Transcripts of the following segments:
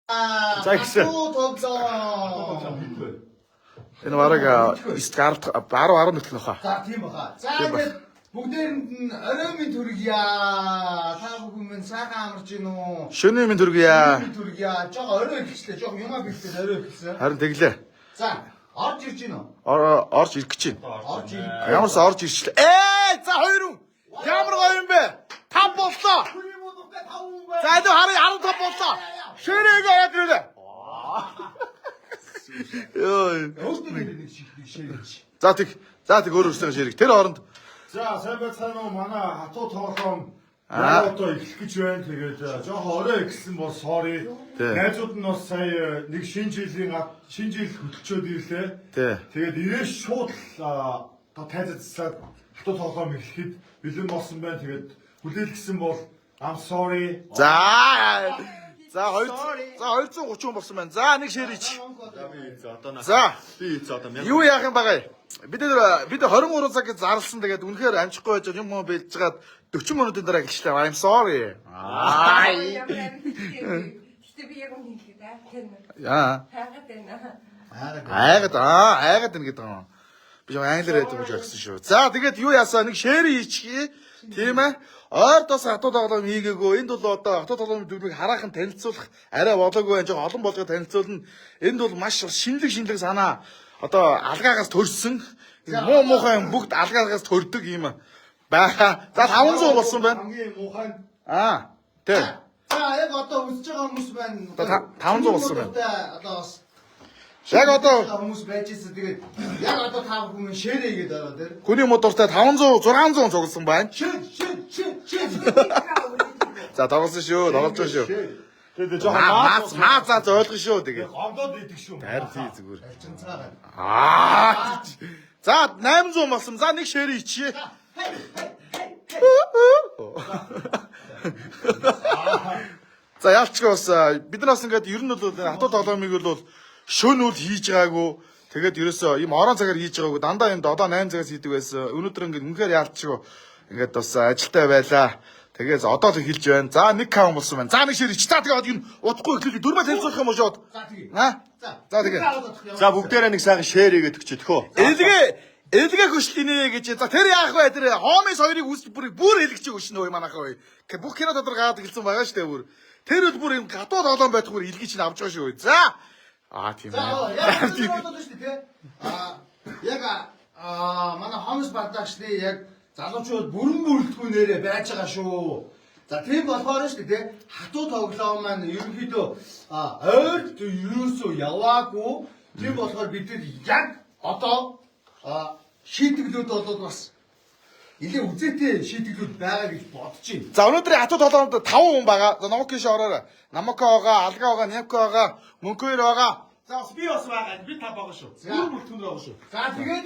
За ихсэн. Тоглоо. Энэ бараг 9 10 10 10 нүтэл нөхөө. За тийм баха. За ингээд бүгдээрэнд нь орой минь төргийа. Та бүхэн минь сайхан амарч гин үү? Шөнийн минь төргийа. Минь төргийа. Жог орой эхэлчлээ. Жог юмаа бэлтээд орой эхэлсэн. Харин тэглээ. За орж ирж гин үү? Орж ирэх гэж байна. Орж ир. Ямарс орж ирчлээ. Ээ за хоёр хүн. Ямар гоё юм бэ? 5 боллоо. Хүний муудтай тав хүн бай. За илүү харъя 15 боллоо. Ширээгээ ороод ирлээ. Йой. Өөстөө нэг шиг нэг ширэж. За тэг. За тэг өөр өөрсдөө ширэг. Тэр оронд За сайн байцгаана уу, манай хатуу тоглоом Аа. яг одоо эхлэх гэж байна. Тэгээд жоохон орой эхэлсэн бол sorry. Тий. Найзууд нь бас сая нэг шинэ жилийн шинэ жил хөтөлчөөд ирлээ. Тий. Тэгээд ирээ шууд л одоо тайзацлаад хатуу тоглоом эхлэхэд бэлэн болсон байна. Тэгээд хүлээлгэсэн бол I'm sorry. За. За 2 за 230 хүн болсон байна. За нэг ширэж. За. Би эц одоо Юу яах юм багаа? Бид нар бид 23 цаг гэж зарласан. Тэгээд үнэхээр амжихгүй байж юм юм бэлж жагаад 40 минутын дараа эхэлчлээ. I'm sorry. Аа. Гэтэ би яг үнэ хэлээ да. Тэр Яа. хайгаад байна. Айгаад аа айгаад байна гэдэг юм. Би жоо англиар ярьдаг гэж ойлгосон шүү. За тэгээд юу яасаа нэг шэр хийчихье. Тийм ээ. Ойр тос хатуу тоглоом хийгээгүй. Энд бол одоо хатуу тоглоомын дүрмийг хараахан танилцуулах арай болоогүй байх. Жоо олон болгоо танилцуулна. Энд бол маш шинэлэг шинэлэг санаа одоо алгаагаас төрсөн. Муу муухай юм бүгд алгаагаас төрдөг юм байха. За 500 болсон байна. Хамгийн муухай нь Аа. Тэ. За яг одоо үзэж байгаа хүмүүс байна. Одоо 500 болсон байна. Одоо бас Яг одоо хүмүүс байж ирсэн. Тэгээд яг одоо та бүхэн минь шеэрээ хийгээд байгаа тэр. хүний модортой 500 600 цугласан байна. Шээ шээ шээ шээ. За тоглосон шүү. Тоглож байгаа шүү. Тэгээд жоохон Маац маацаа ойлгох шүү тэгээ. гомдоод идэг шүү. Харин тий зүгээр. Альчинцгаа. Аа. За 800 болсон. За нэг шэр ичье. За ялчгүй бас бид нар бас ингээд ер нь бол хатуу тоглоомыг бол шөн үл хийж байгаагүй. Тэгээд ерөөсөө ийм орон цагаар хийж байгаагүй. Дандаа юм 7 8 цагаас хийдэг байсан. Өнөөдөр ингээд үнэхээр ялчгүй ингээд бас ажилтай байлаа. Тэгээд одоо л эхэлж байна. За нэг каун болсон байна. За нэг шэр ич. За тэгээд энэ удахгүй эхлүүлээ. Дөрмөө танилцуулах юм уу шууд? За тэгээ. Аа? За. За тэгээ. За бүгдээрээ нэг сайхан шеэр хийгээд өгч төхөө. Элгээ элгээ хөшлөнэ гэж. За тэр яах вэ? Тэр хомис хоёрыг үүсч бүр бүр элгэж өшнө өө манайхаа өө. Бүх кино дотор гаад гэлсэн байгаа шүү дээ бүр. Тэр бол бүр юм гадуу тоглоом байх бүр элгийг чинь авч байгаа шүү. За. Аа тийм За ээ. яг бодоод шүү дээ тий. Аа яг аа манай Homes Production-ы яг залуучууд бүрэн бүрэлдэхүүнээрээ байж байгаа шүү. За тийм болохоор шүү дээ тий. Хатуу тоглоом маань ерөнхийдөө ойрд ерөөсөө яваагүй. Тийм болохоор бид нар яг одоо шийтгэлүүд бол бас илүү үзээтэй шийтгэлүүд байгаа гэж бодож байна. За өнөөдрийн хатуу тоглоомд 5 хүн байгаа. За Номоки ш ороорой. Намоко байгаа, Алга байгаа, Нямко байгаа, Мөнкөр байгаа. За бас би бас байгаа. Би та байгаа шүү. Бүрэн бүрэлдэхүүн байгаа шүү. За тэгээд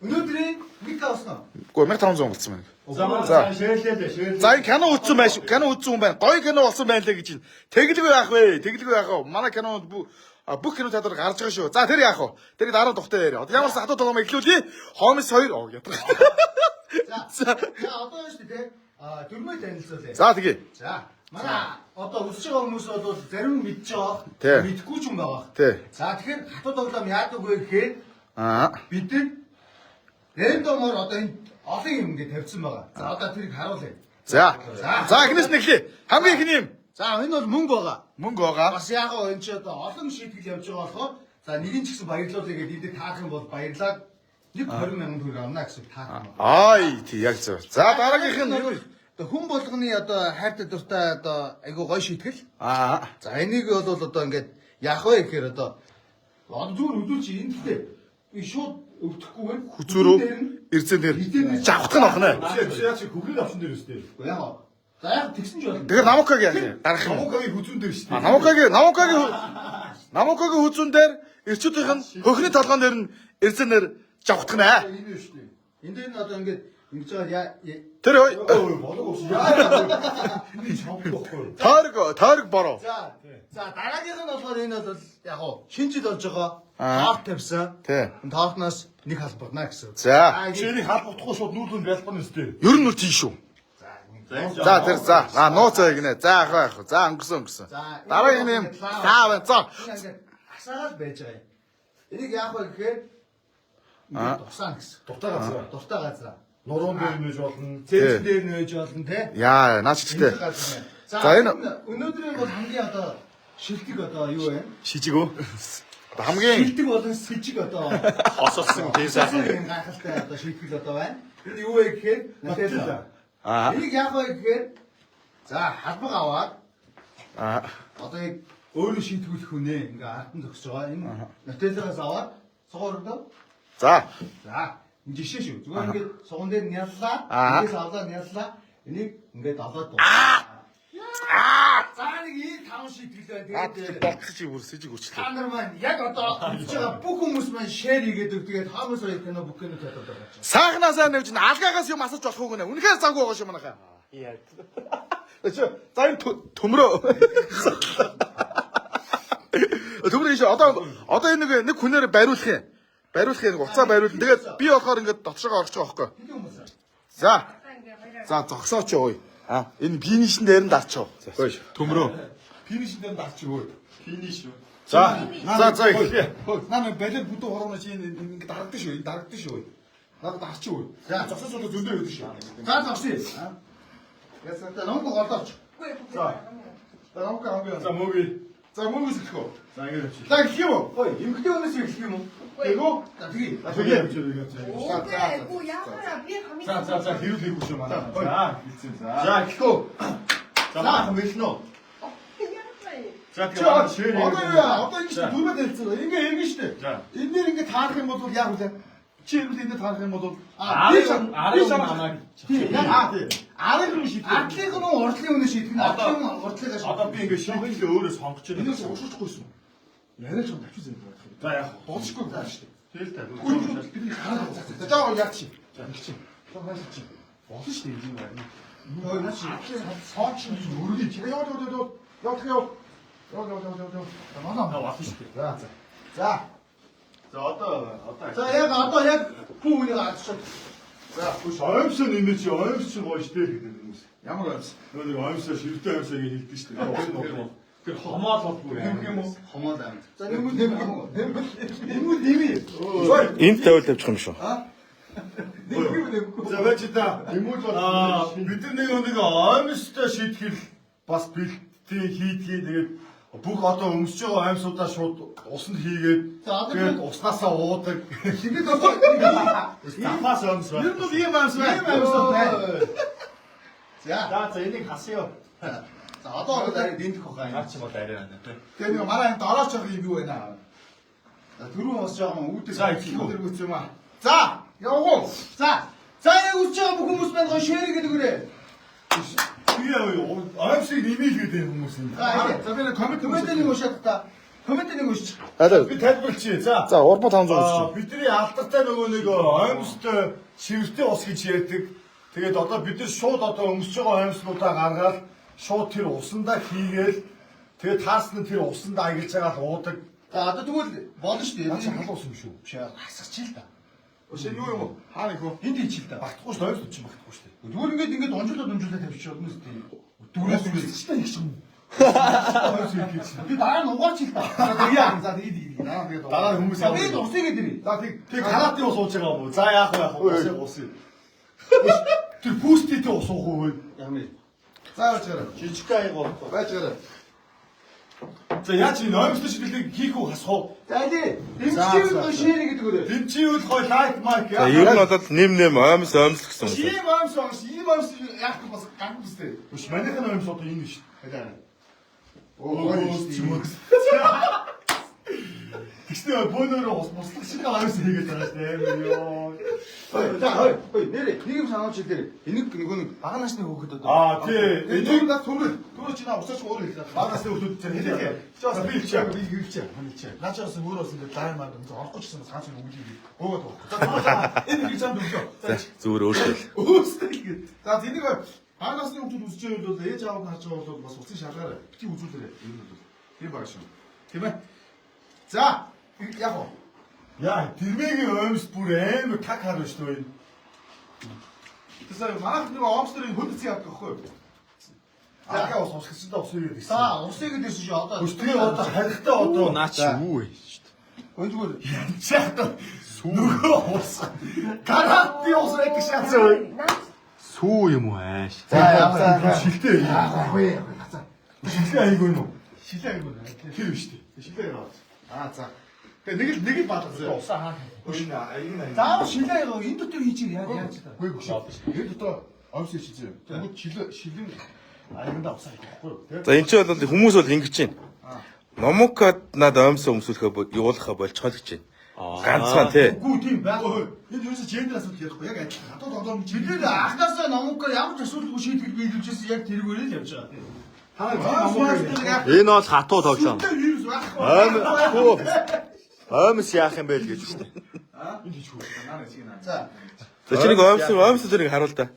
өнөөдрийн нэг авсан уу? Үгүй 1500 болсон байна. За манай За. сайн шеэрлээ дээ шеэрлээ. За энэ кино үзсэн байх шүү. Кино үзсэн хүн байна. Гоё кино болсон байна лээ гэж байна. Тэгэлгүй яах вэ? Тэгэлгүй яах вэ? Манай кинонд бүх кино театр гарч байгаа шүү. За тэр яах вэ? Тэр дараа тухтай яриа. Одоо ямар ч хатуу тоглоом эхлүүлье. Хомс 2 оо ядрах. За. За одоо шүү дээ тий. А дөрмөө танилцуулъя. За тэгээ. За. Манай одоо үзэж байгаа хүмүүс бол зарим нь мэдж байгаа Тий. мэдгүй ч юм байгаа. Тий. За тэгэхээр хатуу тоглоом яадаг вэ гэхээр Аа. бид нар рандомор одоо энэ олон юм ингэ тавьсан байгаа. За одоо тэрийг харуулъя. За. За. За эхнээс нь эхлэе. Хамгийн эхний юм. За энэ бол мөнгө байгаа. Мөнгө байгаа. Бас яагаа энэ чи одоо олон шийтгэл явж байгаа болохоор за нэг нь ч гэсэн баярлуулъя гэдэг энд таах юм бол баярлаад нэг 20 мянган төгрөг авна гэсэн таах юм. Ай тий яг зөв. За дараагийнх нь юу? Одоо хүн болгоны одоо хайртай дуртай одоо айгуу гой шийтгэл. Аа. За энийг бол одоо ингээд яах вэ гэхээр одоо одоо зүгээр үзүүл чи энэ гэхдээ би шууд өвдөхгүй байна. Хүзүүрөө эрзэн дээр жавхтах нь охно. Биш яа чи хөхрийн авсан дээр өстэй. Яг за яг тэгсэн ч болно. Тэгэхээр Намокаг яах юм? Дарах юм. Намукагийн хүзүүн дээр шүү дээ. Намокагийн Намокагийн Намокагийн хүзүүн дээр эрчүүдийнх нь хөхний толгоон дээр нь эрзэнээр жавхтах нэ. Энэ юу шүү дээ. Энд дээр нь одоо ингээд ингэж байгаа яа Тэр Ой болог ус. Яа. Энэ чамд байхгүй. тойрог тойрог бороо. За за дараагийнх нь болохоор энэ бол яг уу шинэ жил болж байгаа. Аа. Торт тавьсан. Тий. Энэ тортноос нэг халбарна гэсэн. За. Чи энийг халбахдахгүй шууд нүүр лүү бялбарна өстэй. Ер нь үл тийм шүү. За За, тэр за. А нууц бай гинэ. За, ах ах. За, өнгөрсөн өнгөрсөн. Дараагийн юм лаа байна. За. Ингээд асаагаад байж байгаа юм. Энийг яах вэ гэхээр ингээд тусаана гэсэн. Дуртай газар. Дуртай газар. Нуруунд дээр нэж болно. Цэцэн дээр нөөж болно те. Яа, наач чигтэй. За За, энэ- өнөөдрийн бол хамгийн одоо шилдэг одоо юу вэ? Шижиг үү? Хамгийн Шилдэг болон сэжиг одоо Хосолсон тийм сайхан. юм гайхалтай одоо шийтгэл одоо байна. Энэ юу вэ гэхээр Нутелла. Аа. Энийг яах вэ гэхээр за халбаг аваад Аа. одоо яг өөрөө шийтгүүлэх хүнээ ингээ ард нь зогсож байгаа. Энэ Нутеллагаас аваад сугаар өргөдөө. За. За энэ жишээ шүү. Зүгээр ингээд суган дээр няллаа. Аа. Эндээс авлаа няллаа. Энийг ингээд олоод дууслаа. За нэг ийм таван шийтгэл байна. Наад чи Тэгээд болцсон чи бүр сэжиг үрчлээ. та нар маань яг одоо үзэж байгаа бүх хүмүүс маань share хийгээд өг. Тэгээд хаамаас хоёр кино бүх кино театрт гарч байгаа. Сайхнаа сайн нэвж алгаагаас юм асууж болохгүй гэнэ. Үнэхээр завгүй байгаа шүү манайхаа. Яа. Чи за энэ төмрөө. Төмрөө ийш одоо энэ нэг хүнээр бариулах юм. Бариулах юм. Уцаа бариулна. Тэгээд би болохоор ингээд дотшоогоо орчих жоохгүй. Хэдэн хүмүүс аа? За. За ингээ хоёроо. За зогсооч ой. А энэ финишэн дээр нь дарчив. Төмрөө. Финишэн дээр дарчих өө. Финиш үү? За. За за эхлэе. Хөөе, наа нэг балер бүдүү хурууна чи энэ ингэ дарагдсан шүү. Энэ дарагдсан шүү. Надад дарчих өө. За. Зогсож бол зөндөө өгдөн шүү. За зогсъё. Ясаа номго голдооч. Үгүй За. ээ. За намка хамгийн. За мөгийн. За мөнгөс эхлэх үү? За ингэ явчих. За эхлэх юм уу? Хөөе, эмэгтэй хүнээс эхлэх юм уу? Эйгүү. За тэгье. За тэгээ. Үгүй ээ, үгүй яахаараа би хамгийн За за за хэрүүл хийхгүй шүү манай. За хэлсэн за. За эхлэх үү? За манайхан бэлэн үү? Яахаа юм. За Чи тэгээ манай share одоо хийгээд. юу одоо ингэ шүү түрмэд хэлсэн. Ингээ эргэн шүү дээ. За. Энэ дээр ингээ таарах юм бол яг үлээ. Чи эргүүл энэ таарах юм бол Арын намайг тий яг аа тий. Арын руу шийдэх. Ардлын хүн урдлын хүнээс шийдэх нь ардлын хүн урдлыгаа шийдэх. Одоо би ингэ шийдэл өөрөө сонгож байна. Энэс уушчихгүйсэн. Яриа ч юм тавьчих юм байна. За яах вэ? Болшгүй байна шүү дээ. Тэгэл та. Бидний хараад за за жаа яах чи. За ингэ чи. За хааш чи. Болно шүү дээ юм байна. Хөөе, наа чи. Сооч чи өргөж. Яа яа яа яа яа яа яа яа яа яа. Манай болно шүү дээ. За за. За. За одоо одоо За яг одоо яг хүн хүнийг алдчихад. За Үгүй оймсоо нэмээ чи оймс чи гоё штэ гэдэг хүмүүс. Ямар оймс? Нөгөө нэг оймсоо шивтэй оймсоо гэж хэлдэг штэ. Тэр хомоол бол бүр Нэмэх юм уу? Хомоол аим. За нэмүүд нэмүүд нэмүүд нэмээ. Энд тавиул тавьчих юм шүү. Нэмэх юм нэмэхгүй. За байж та. Нэмүүл бол Аа бид нар нэг нэг оймстой шийтгэл бас бэлтээ хийдгийг тэгээд бүх одоо өмсөж байгаа оймсуудаа шууд усанд хийгээд За, одоо тэгээд би- уснаасаа уудаг. Тэгээд одоо Запас оймс байна. Ер нь бол ийм оймс байна. ийм оймс байна. За. За за энийг хасъя. За одоо ороод арай дэмдэх баха юм. Наач юм бол арай байна тий. Тэгээ нэг манай энэ дорооч байгаа юм юу байна? За түрүүн босч байгаа юм үүдээ. За эхлэх үү. Тэр үгүй юм аа. За явах уу? За. За яг үзэж байгаа бүх хүмүүс маань гоё share гэдэг үгээрээ. Тэгээ оймсыг нэмээл гэдэг хүмүүс юм. За За би нэг comment Comment нэг уншаад та. Comment нэг уншиж. Алаа. Би тайлбарлчихъя. За. За урмуу 500 Аа, өсч. бидний алдартай нөгөө нэг оймстой шивэртэй ус гэж ярьдаг. Тэгээд одоо бид нар шууд одоо өмсөж байгаа оймснуудаа гаргаад шууд тэр усандаа хийгээл тэгээд таас нь тэр усандаа аялж байгаа л уудаг. За одоо тэгвэл болно шүү дээ. Наа чи халуун ус юм шүү. Биш хасгач л та. Өшөө юу юм уу? Хаана их үү? Энд хийчих л та. Багтахгүй шүү дээ, оймс чинь багтахгүй шүү дээ. Зүгээр ингээд ингээд унжуулаад унжуулаад тавьчих болно шүү дээ. Дөрөөс үсч та их юм. Оймс хийх гэж. Би дараа нь угаач л та. За тэгээ. За тэгээ тэгээ. Дараа тэгээд Дараа нь хүмүүс За би усыг гэдэг. За тэг Тэг каратын ус ууж байгаа юм уу? За яах вэ яах вэ? Усыг усыг. Тэр пүститэй ус уух уу? Ямар юм. За байж гараа. Жижиг аяг уу. Байж гараа. За яаж энэ оймстой шидлийг хийх үү хасах уу? За аль. Дэмжиж гоё share гэдэг үгээрээ. Дэмживэл гоё лайк майк За ер нь бол нэм нэм оймс оймс гэсэн үг. Ийм оймс байгаа ш. Ийм оймс яах вэ бас ганг үстэй. Биш манийх нь оймс одоо энэ шүү дээ. Өө Өө Тэгснэ бөөнөрөө ус буслах шиг оймс хийгээд байгаа шүү дээ. Амар ёо. Хой, за хой, хой, нэрээ нэг юм санаач хэлээрэй. Энийг нөгөө нэг бага насны хүүхэд одоо. Аа тий. Энэ Энийг над түмэр түмэр чи наа усаач өөрөө хэлээ. бага насны хүүхдүүд тэр хэлээ. Чи бас Би хэлчихье. Би хэлчихье. Хэлчихье. Наа чи бас өөрөө бас ингээд лайн маань юм орохгүй ч гэсэн цааш юм үгүй гоогаад байгаа. За энэ хэрэг чамд өглөө. За зүгээр өөрчлөл. Өөстэй гээд. За энийг бага насны хүүхдүүд үзэж байвал бол ээж аав нь харж байгаа бол бас усын шалгаарай. Бити үзүүлээрэй. Энэ бол тийм байгаа шүү. Тийм ээ. За яг уу. Яа, тэрмэгийн оймс бүр амар так хар шүү дээ. Тэсээ манайх нэг омстрын хөл эцэг явдаг байхгүй юу? Аргаа ус усгсандаа ус ирээд ирсэн. За, усыг идэрсэн шүү одоо. Тэгээ одоо харихтаа одоо Наа чи юу вэ? Өнжгөр. Янчаа нөгөө ус. Карати ус байдаг шаацсан ой. Сүү юм уу ааш. За, за. Шилтэй. Яг вэ. Шилтэй айгүй юм уу? Шилээ айгуу. Тэр биш үү? Шилээ айгуу. Аа за. Тэгээ нэг л нэг л баалга зөө. Усаа хаа. Энэ аяг аяг. Заавал шилээ яг энэ дотор хийж яаж яаж та. Үгүй гүшээ. Энэ дотор омс хийчихсэн. Тэгвэл шилээ шилэн Аягандаа ус айгүй байхгүй юу? Тэ? За энэ ч бол хүмүүс бол ингэж байна. Номукад над оймсоо өмсүүлэхэ явуулахаа болцгоо л гэж байна. Ганцхан тий. Үгүй тийм байхгүй. Энэ юусе гендер асуудал ярихгүй яг адилхан. Хатуу тоглоом гэж Бид анхнаасаа номукаар ямар ч асуудалгүй шийтгэл биелүүлжсэн яг тэрүүгээр л явж байгаа. Энэ бол хатуу тоглоом. вирус байхгүй. Ойм хүү. Оймс яах юм бэ л гэж байна. Энэ хийх үү? Наа нэг наа. За. За чи нэг оймс оймс тэрийг харуул та.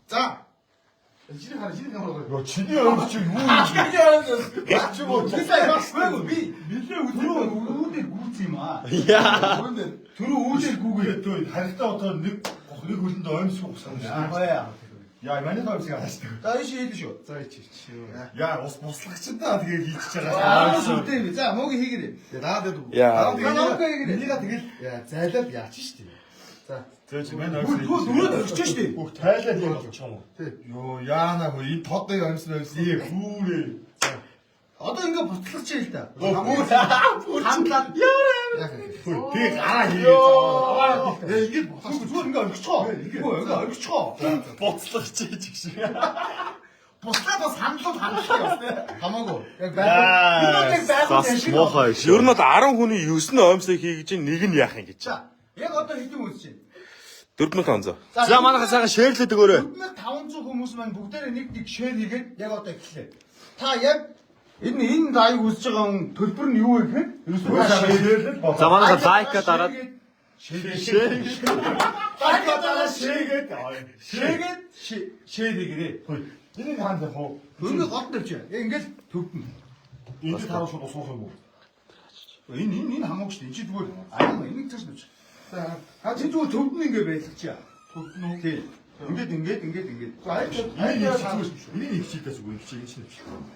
За. Чиний хар чиний камер Йоо чиний өмс чи юу юм? Чи боо. Үгүй би нилээ түрүү үүдээр гүйц юм аа. Яа. Түрүү үүдээр гүгээ. Гүгээд харихтаа одоо нэг нэг хөлөнд оймс уссан юм Аа шүү. яа. Яа манай оймсыг хаашдаг. За энэ шийдэн шүү. За чи чи. Яа ус буслахчдаа тэгээ хийчихэж Аа байгаа. сүртэй би. За мууг хийгэрээ. Наа дэд. Яа. Номукаа хийгэрээ. Энийгээ тэгэл зайлаад яач штий. За. Зөө чи манай оймс. Түрүү дөрөв өгч штий. Бүх тайлаад юм болчих юм уу? Тий. Йоо яана хөө энэ Тодны оймс оймс. Ээ хүүрээ. Одоо ингээ буцлах чи л да. Бүр Хандлаад Яг. тэгээ гараа хийгээ заа. Ээ ингэж боцоо. зүгээр ингээ орхичихоо. Үгүй ингээ орхичихоо. Буцлах чи чиг шиг. Буцлаад бас хандлууд хандлаа бас тий. Хамаагүй. Яг байхгүй. Энэ бол яг байхгүй юм шиг. Муухай. Ер нь бол 10 хүний 9 нь оймсоо хий гэж нэг нь яах юм гэж. За яг одоо хэдэн үзэж байна? 4500. За манайхаа сайхан шеэрлээд өгөөрэй. 4500 хүмүүс маань бүгдээрээ нэг нэг шеэр хийгээд яг одоо эхэллээ. Та яг энэ энэ лайв үзэж байгаа хүн төлбөр нь юу вэ гэхээр ерөөсөө Шеэрлэл болоо. За манайхаа лайка дараад Шээ. лайка дараад Шээгээд. шеэгээд шеэр хийгэрээ. Энийг хаана явах вэ? Өнөө гол тавьчих. Яг ингээл төвдөн. Энд таруу шууд усуух юм уу? Энэ энэ энэ хамаагүй шүү дээ. Энд чи зүгээр аяа энийг цааш тавьчих. За. А чи зүгээр төвдөн ингээ байлгачих. Төвдөн үү? Тий. Ингээд ингээд ингээд ингээд. За аяг Энийг их зүгээр шүү. Энийг их чийдээс үгүй их чи энэ чинь.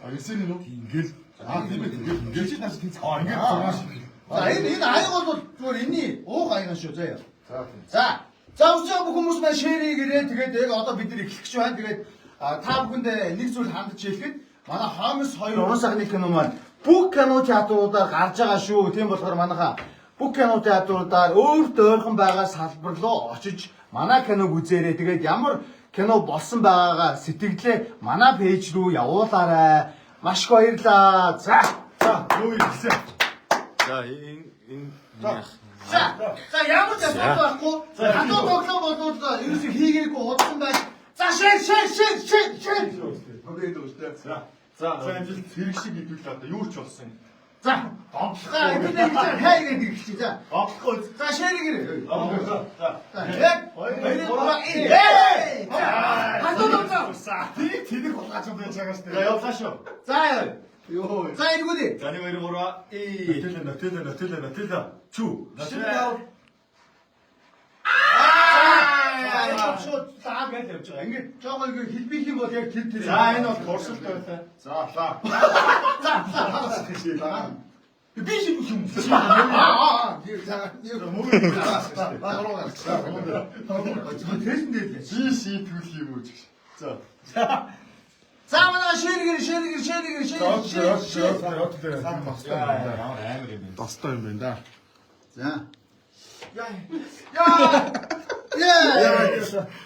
А эсэний нү? Ингээл Аа тийм ээ. ингээл Ингээд чи наач тэнцэх. Аа ингээд зургааш. За энэ энэ аяг бол зүгээр энэний ууг аяга шүү заяа. За тийм. За. За үзэж байгаа бүх хүмүүс маань шеэр хийгээрэй. Тэгээд яг одоо бид нар эхлэх гэж байна. Тэгээд та бүхэнд нэг зүйл хандаж хэлэхэд манай Хомс 2 уран сайхны кино маань бүх кино театруудаар гарч байгаа шүү. Тийм болохоор манайхаа бүх кино театруудаар өөрт ойрхон байгаа салбар руу очиж манай киног үзээрэй. Тэгээд ямар кино болсон байгаагаа сэтгэлдээ манай пэйж рүү явуулаарай. Маш их баярлалаа. За. За юу ирсэн? За энэ энэ За. За ямар ч асуудал байхгүй. Хатуу тоглоом болвол ерөөсөө хийгээгүй худалдан байж. За шээ шээ шээ шээ шээ. Хамгийн энэ үү дээ. За. За амжилт хэрэг шиг хэдүүл одоо юу ч болсон юм. За. Гомдлохоо энэ нэг чинь хай гэдэг хэлчих. За. Гомдлохгүй. За шээ гэрээ. За. За яг 2 3 ээ. Хатуу тоглоом. Тийг тэнэг хулгайч юм байж байгаа шүү дээ. За явлаа шүү. За яа. Йоо. За эргүүлээ. За 1 2 3 Нотела нотела нотела нотела. Чү. Нотела. Аа энэ бол шууд лаа гэж явж байгаа. Ингээд жоогоо ингээд хэлбих юм бол яг тэр тэр. За энэ бол туршилт байлаа. За лаа. За за хагас. Лаа. Би шийдэх юм. Аа за Мөнгө ба гараа гарч. Тэсэн дээр л. Чи шийтгүүл юм уу гэж. За. За манай ширгэр ширгэр ширгэр ширгэр ширгэр. Ямар амар юм бэ? Достой юм байна да. За. Яа. Яа.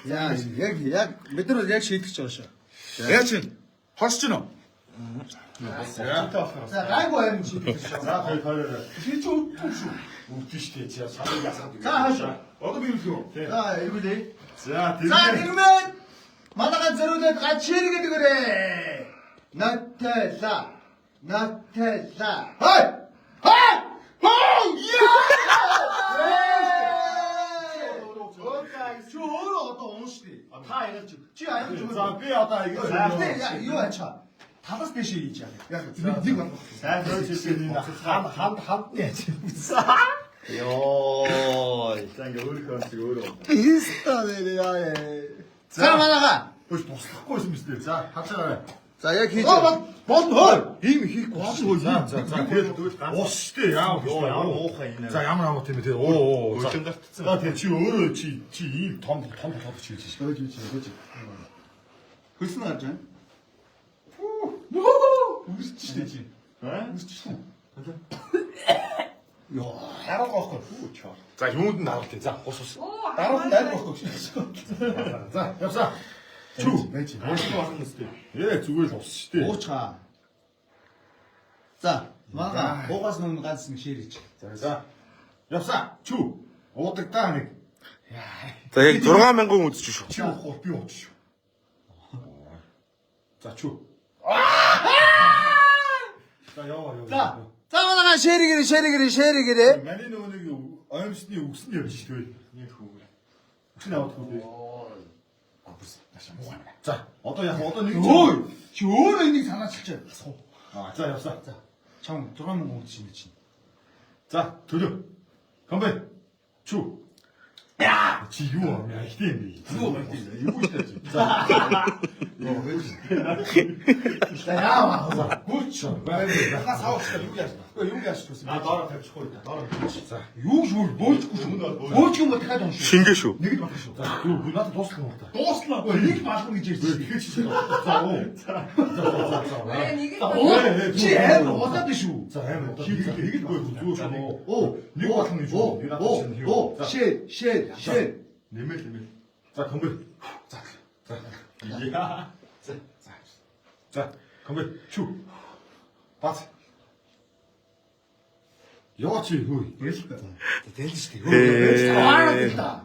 Яа, яг яг бид нар бол яг шийдэж байгаа шүү. Яа чи? Хорч чинь үү? За гайгүй харин шийдэж шүү. За хоёр хоёроо. Чи чи өвдсөн шүү. Өвдөн штэ чи саныг ясгаад. За хаашаа. Одоо би юу юм? За эргүүлээ. За За тэрмэн манайхан зориулаад гач ширгэд өгөөрэй. Нотела. Нотела. Хой! Хой! Хой! Яа! Чи өөрөө одоо уншдээ. Та аялж. Чи аялж өгөө. За би одоо аяг. Гэтэ юу ачаа? Талаас дэшээ хийж яа. Яг нэг нэг болох. Сайн хөөж хийсэн энэ хан хан хандны ажил. Йоо. За ингээ өөрийнхөө онцыг өөрөө. Иста нэрээ яа. За манайха. Хөөж туслахгүй юм биз дээ. За хачаарай. За яг хийж. Болно хөө. Ийм хийхгүй болно. За за за тэгэл ус штэ яа Йоо, ямар уухай энэ. За ямар амт юм бэ те. Оо оо. Хөлн гартцсан. За тэгээ чи өөрөө чи чи ийм том том тоглож хийж шээ. Хөөж хөөж хөөж. Хөлсөн гарч байна. Үрч штэ чи. Аа? Үрч штэ. Йоо, харааг байхгүй. Хүү чаа. За юунд нь харуулъя. За ус ус. Оо, Даруул нь аль байхгүй. За явсаа. Чүү. Байж. Уушлах болно үстэй. Ээ зүгээр л ус штэ. Уучгаа. За манайха уугаас өмнө ганц нэг шеэр ич. За. Явсаа. Чүү. Уудагдаа нэг. За яг 6000 хүн үзэж шүү. Чи уухгүй би ууч шүү. За чүү. За яваа яваа. За. За манайха шеэр гэрээ шеэр гэрээ шеэр гэрээ. Маний нөгөө нэг оймсны үгс нь явж шүү дээ. Нэг хүүгэр. Үгс нь аваад хүү. За одоо яг одоо нэг Өө чи өөрөө энийг санаачилж. Аа за явсаа. За чам 6000 үзэж юм чинь. За төлөө. Комбай. Чүү. Яа чи юу юм яа ихтэй юм бэ? Юу юм бэ? Юу штэ чи. За. Йоо, хөөж. За яа. Гүрч. Нахаас авах юу яаж. Юу яаж төсөн. Аа доороо тавьчихгүй да. Доороо тавьчих. За. Юу шүү бөөлжгүй шүү. Бөөлжгүй юм бол дахиад унш. Шингээ шүү. Нэг л болох шүү. За юу надад дуслах юм уу та? Дууслаа. Нэг балгана гэж ярьж байна. Тэгэхээр чи за уу. За за за за. Ээ, нэг л Оо, Чи амар удаад шүү. За амар удаад. Нэг л гоо зүгээр шүү. Оо, Нэг болгоно гэж Оо, үү? оо, оо, шээ, шээ, шээ. Нэмэл нэмэл. За комбай. За. За. Яа. За. За. Комбай. Чүү. Бац. Яа чи хөө. Дэлж шүү. Ээ. Аа, да.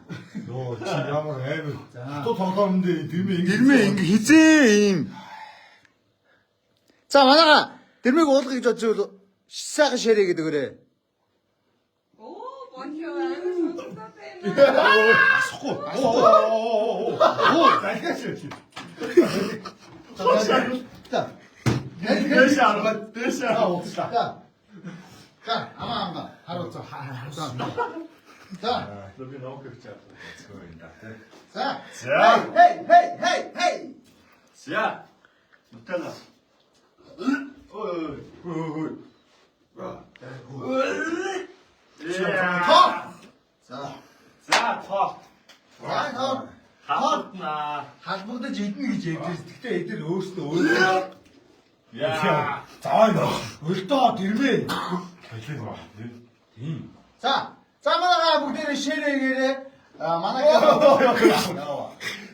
Йоо чи ямар амар. Хатуу тоглоом дээр дэрмээ ингэ. Дэрмээ ингээ хизээ ийм. За манайха дэрмийг уулгах гэж бодож байвал сайхан шэрэ гэдэг өрөө. Оо, бонхоо амар сонирхолтой байна. Асахгүй. Оо. Оо. Захиач чи. За. Дээш аргаад дээш уудлаа. За. За, амаа амгаа харуул за. За. За. Би ног гэж яах вэ? юм да тий. За. За. Хей, хей, хей, хей. За. Нутала. Ой. Хөө хөө. Тоо. За. За тоо. За, тоо. Хатнаа. Халбагдаж идэнэ гэж ярьж байсан. Гэхдээ эдгээр өөрсдөө өөрөө Яа. За энэ. өлдөө дэрмээ. Тийм. За. За манайхаа бүгдээрээ шэрэ гэрээ. А манай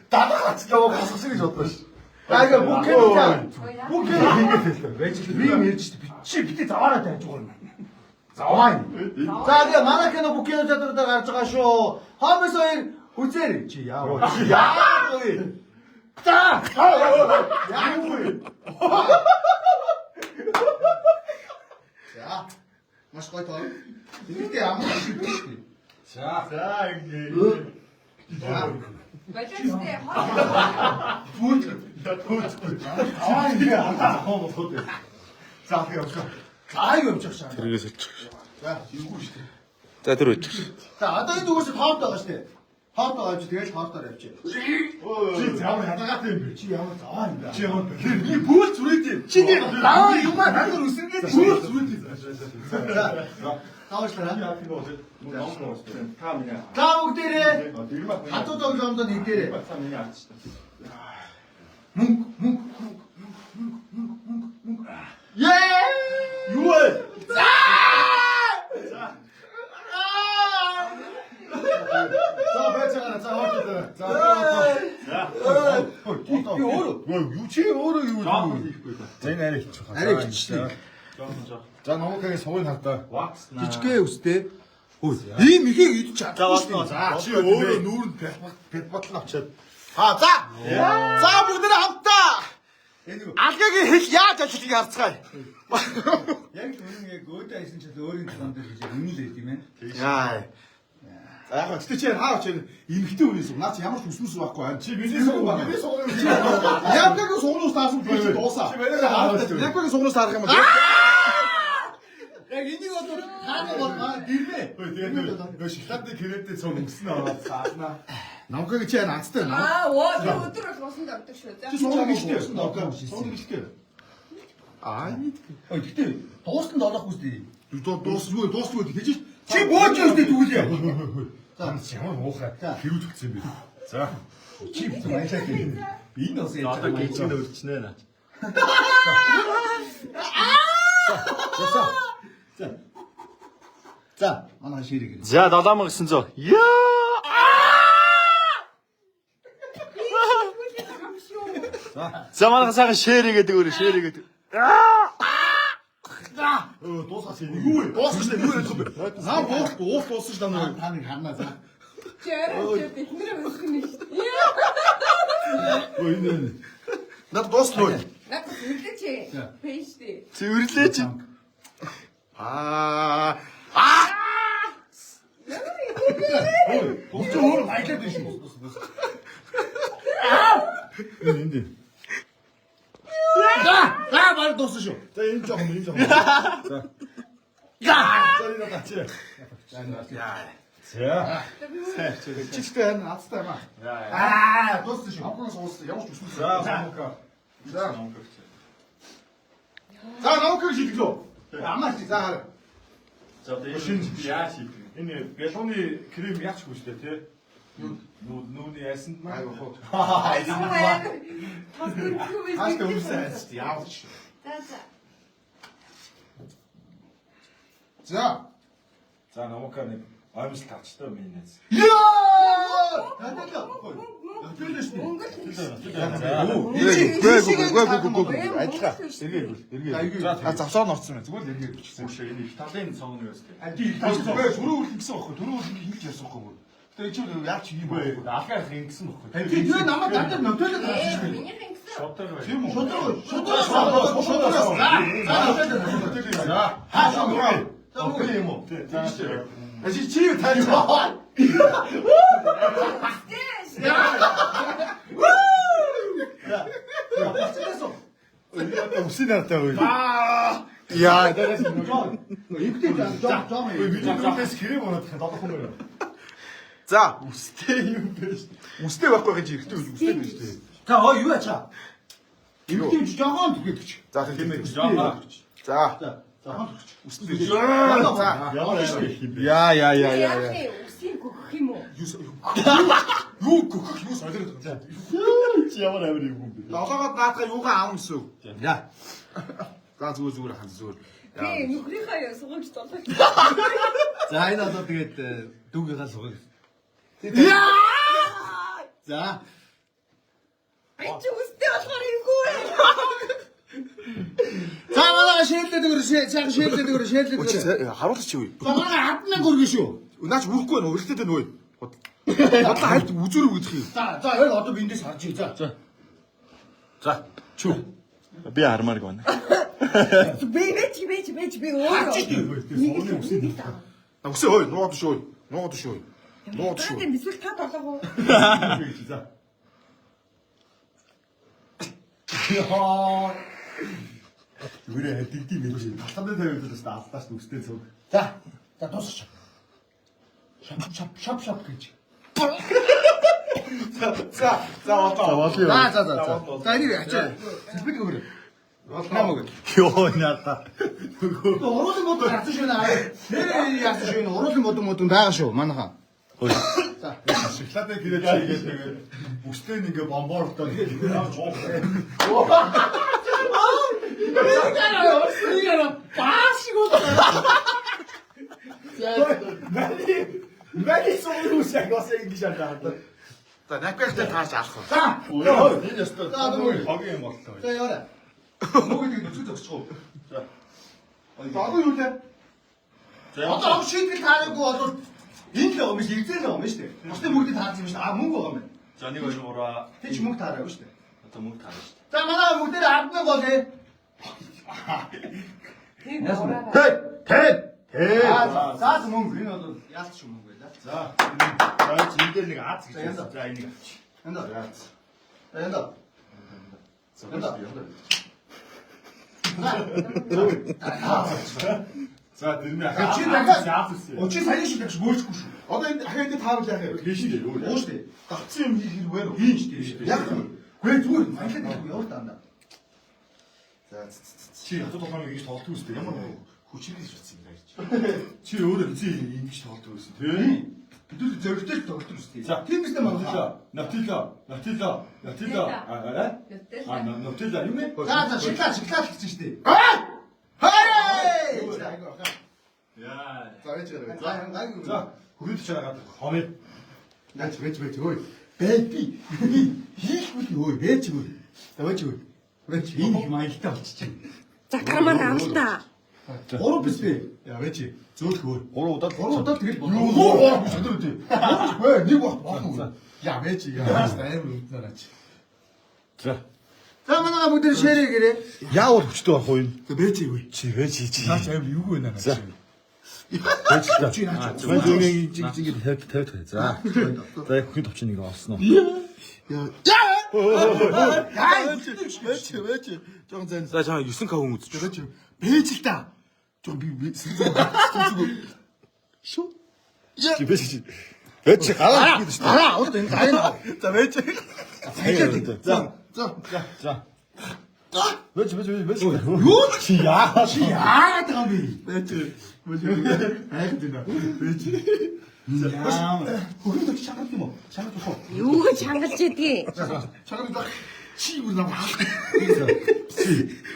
Дараа гац яваа гасгасан гэж бодлоо ш. Аа бүх кино бүх кино Ингэж хэллээ. байж л би юм ярьж чи чи бити заваараа тавьж байгаа юм. Заваа юм. За тэгээ манай кино бүх кино театруудаар гарч байгаа шүү. Хомс хоёр үзээрэй. Чи яа. Чи яа вэ? За. Яа вэ? За. Маш гоё тоо. Тэгэхдээ ямар шиг биш үү? За. За ингэ. Болоочтой хол. Пүүт. Пүүт. Аа ингэ алдаа болгоод. За тэгээ явсан. За юу юм чих шаа. Тэргээс олчих. За юугүй шүү дээ. За тэр үчих. За одоо энэ үгээс тоорт байгаа шүү дээ. Тоорт байгаа юм чи тэгэл тоортоор явчих. Чи ямар ядагаатай юм бэ? Чи ямар заваа юм бэ? Чи ямар би бүл зүрээд юм. Чи нэр даваа юм аа надад үсэргээд бүл зүрээд юм. За. Таваашлаа. Яа тийм үү? Ном ном. Та миний. За бүгдээрээ Дэрмээ. хатуу тоглоомдоо нэгдээрээ. Та миний авчих. Мөнгө мөнгө мөнгө мөнгө мөнгө мөнгө мөнгө. Ее! Юу вэ? За байж байгаа. За хоолтой. За. За. Би өөрөө. Юу чи өөрөө юу Жохон юу? хийхгүй да. За энэ арай хичих. Арай хичихлээ. Жохон жохон. За номкагийн сугыг хардаа. Вакс на. Жижигхэн өстэй. Хөөе. Ийм ихийг идэж чадахгүй шүү дээ. За чи өөрөө нүүрэнд бэлбатал нь авчиад. А за. За бүгдээ хамтдаа. Алгагийн хэл яаж ажиллахыг харцгаая. Яг л үнэн яг өөдөө хайсан ч өөрийн талаан дээр гэж үнэн л байд юм байна. Яа. За яг гэхдээ чи хаа очив эмхтэй хүний суг. Наа чи ямар ч үсмэс байхгүй байна. Чи миний суг миний суг юм чи. Явгагийн сугнаас таарсан би чи дуусаа. Чи манайхаа харуулж байна. Явгагийн сугнаас таарах юм бол. Яг энийг бол хааны бол манай дэрмээ. Тэгээд нөгөө шоколадны кремтэй цог өмсөн ороод цаана. Намхаг чи энэ азтай байна. Аа, оо би өдөр бол усанд ордог шүү. За. Чи суудаг шүү дээ. Намхаг суудаг шүү дээ. Аа. Ой тэгтээ дуустан долоох үстэй. Дуусгүй дуусгүй гэж Чи бууж үстэй тэгүүлээ. За ямар муухай хэрүүл өгсөн юм бэ? За. Чи баялаа гэх. Энэ бас яаж Одоо гिचгэн өрчнө наа. За. За, манай ширэг. За 7900. Яа! За манай сайхан шеэр гэдэг өөрөө шеэр гэдэг. Дуусгаас энийг юу вэ? Дуусгаж нэ юу ярих юм бэ? Нам уул уул дууссан ш намайг. Та нэг харнаа за. Чи арай чи эхнэрээ өсөх нь шүү дээ. Өө энэ энэ. Над дуусна уу? Надад үлдээч. Пэйж дээ. Цэвэрлээ чи. Аа. Чи өөр баялаад байна шүү. Энэ энд. За, за баг дууссан шүү. За энэ жоохон энэ жоохон. За. За энэ надад чи. За. Чи ч энэ азтай юм аа. Аа, дууссан шүү. Намхагаас ууссан ямар ч үсэн. За намка. За. За намхаг шийдэглөө. Амаач За хараа. За одоо энэ Шинэ яа шийдэх вэ? Энэ бялууны крем яач хүү штэ тий? Нүүний ясанд маа. Айгуу хоо. Тас дөрвөн Хааш өмсөн айц шүү. Яавал шүү. За за. За. За намка нэг оймсол тавчтай миний найз. Яа! Надад л. шүү. Өнгөл. Гүй гүй гүй гүй гүй гүй адилхан. Эргээ эргээ. За, А завсаа нь орсон юм. Зүгээр л эргээ бичсэн. Хүүшээ энэ их талын цоон юу өстэй. А тий. Үгүй түрүү үл ингэсэн байхгүй. Түрүү үл ингэж ярьсан байхгүй бүр. Тэгээ чи яа чи юм бэ? Алгаа их ингэсэн бохгүй. Тий, тэгээ намайг дандаа нөтөлөд харсан шүү. Минийх ингэсэн. Шодог бай. Тийм үү? Шудраг, шудраг, шудраг. За, нөтөлөд. За. Хаашаа мөр. За мөр юм уу? Тий. Тийм шүү. А чи чи тань. Үсний надтай гоё. Яа. Эмгтэй жоо жоо Ой би нүдээс крем унаад их долох юм байна. За, Үстэй юм бэ. үстэй байхгүй гэж эргэтэй үстэй байж тээ. Та ой юу ачаа? Эмгтэй жоохон түгээд өч. За тийм ээ. Жоо. За. За, жоохон түгч. Үстэй. За. Ямар амар их юм бэ? Яа яа яа яа яа. Үсийг гөхөх юм уу? Юу гөхөх юу солиод байгаа юм. Чи ямар амар юм бэ? Долоогод наадгаа юугаа аав гэсэн үг. За. За зүгээр зүгээр хан зүгээр. Би нөхрийнхээ сугамж долоо. За энэ одоо тэгээд дүүгийнхаа сугыг. Яа! За. Би чи үстэй болохоор эвгүй ээ. За манай шээлдээд өгөр, сайхан шээлдээд өгөр, шээлдээд Чи өгөр. харуулж чи үе. За манай 100000 хүргэн шүү. Наач үрхгүй байна, урилтад байна үе. Бодлоо хальт үзүүр өгөх юм. За, за яг одоо би эндээс харж ий. За. За. Чү. Би хармаарг байна. Би бэж бэж бэж би өөрөө. Сууны үсний. Үсээ ой, нуугаад шүү. Нуугаад шүү. Нуугаад шүү. Тийм эсвэл та долоогоо. За. Яа. Зүгээрээ дэгдэм байх шин. Талханд тавиулж бас алдаа ш үстэй цог. За. За дуусчих. Шап шап шап шап гэж. За, за одоо. За за за за. За энийг ачаа. Сэлбэг өгөр. Нам өгөр. Йоо надаа. Уруулын мод гарсан шүү наа. Нэр яасан шүү. Уруулын мод мод байгаа шүү манайхаа. За. Шоколадны крем чигээд тэгээд үстэй нь ингээ бомборлоо. Бааш шиг болоо. Мэли мэли сууны үс яг бас ингэж шалаа. За, напкартай тааш алах уу. За. Йоо энэ ёстой. За, дөрөв. Хогийн юм боллоо. За яваарай. Мөгөд нүцгэн зогсчих уу. За. Одоо юу лээ? Одоо ам шийтгэл таараагүй бол энэ л байгаа юм биш, эрзээ л байгаа юм биш үү? Бусдын бүгдийг таарсан юм биш. А мөнгө байгаа юм байна. За 1 2 3 Тэг чи мөнгө таараагүй шүү дээ. Одоо мөнгө таарна шүү дээ. За манай бүгдээр 100000 бол ээ. Тийм. Тэ. Тэ. Тэ. За за мөнгө энэ бол яалт шүү мөнгө байлаа. За. За энэ дээр нэг аз гэж. За, янда. За энийг авч. Энд. За. За энд. За. Янда. Янда. За дэрмээ. Чи дахиад Учир сая шиг дахиж мөрчихгүй шүү. Одоо энэ дахиад энэ таарал яах юм? Хийш дээ юу? Уу шүү дээ. Давцсан юм хийх хэрэг байна уу? Хийн шүү дээ. Яг юм. Гүй зүгээр маялаад ирэхгүй явал дандаа. За Чи хатуу тоглоомыг ингэж тоглолтгүй үстэй. ямар хүчрээс утсан юм байж. Чи өөрөө эцээ ингэж тоглолтгүй үстэй. Тий. Бид нар зөрөгтэй л тоглолт үстэй. За Тийм биз дээ манай. Натила, Натила, Натила, аа аа Натила юм ээ? За за шоколад шоколад гэсэн шүү дээ. Хей! Яа. За байж байгаа. За гайгүй. За хөрөд чагаад хомё. Наач байж байж ой. Бай би би хийхгүй ой байж ой. За байж ой. Байж энэ их маялтай болчих. За кармаар авал та. Гурав биш бэ? Яа байж зөөлх өөр. Гурав удаа Гурав удаа тэгэл болно. Юу гурав биш өдөр үү? Гурав нэг баг болно. Яа байж яа амар үүднээр аач. За. За манайга бүгд шеэр хийгээрэй. Яавал хүчтэй байх уу энэ? Тэ байж юу? Чи байж чи. Наач амар юу вэ наач. За. Байж та. Чи наач. Байж ингэ ингэ ингэ 50 50 тавь. За. За яг хүн товч нэг олсон уу? Яа. Яа. Байж байж. Жохон зайн. За чам 9 кавун үзчих. Байж байж л та. Жохон би шүү. Чи байж чи. Байж чи гараа гэдэг шүү. Гараа одоо энэ гарын. За байж. За. За. За. Байж байж байж байж. Юу чи яа? Чи яагаад байгаа юм бэ? Байж. Байж. Айхад байна. Байж. Яа. Хөрөнд товч чангард юм уу? Чангард болох уу? Юу гэж хангалж идгийг. Чангард байх. Чи бүр намайг хаалх.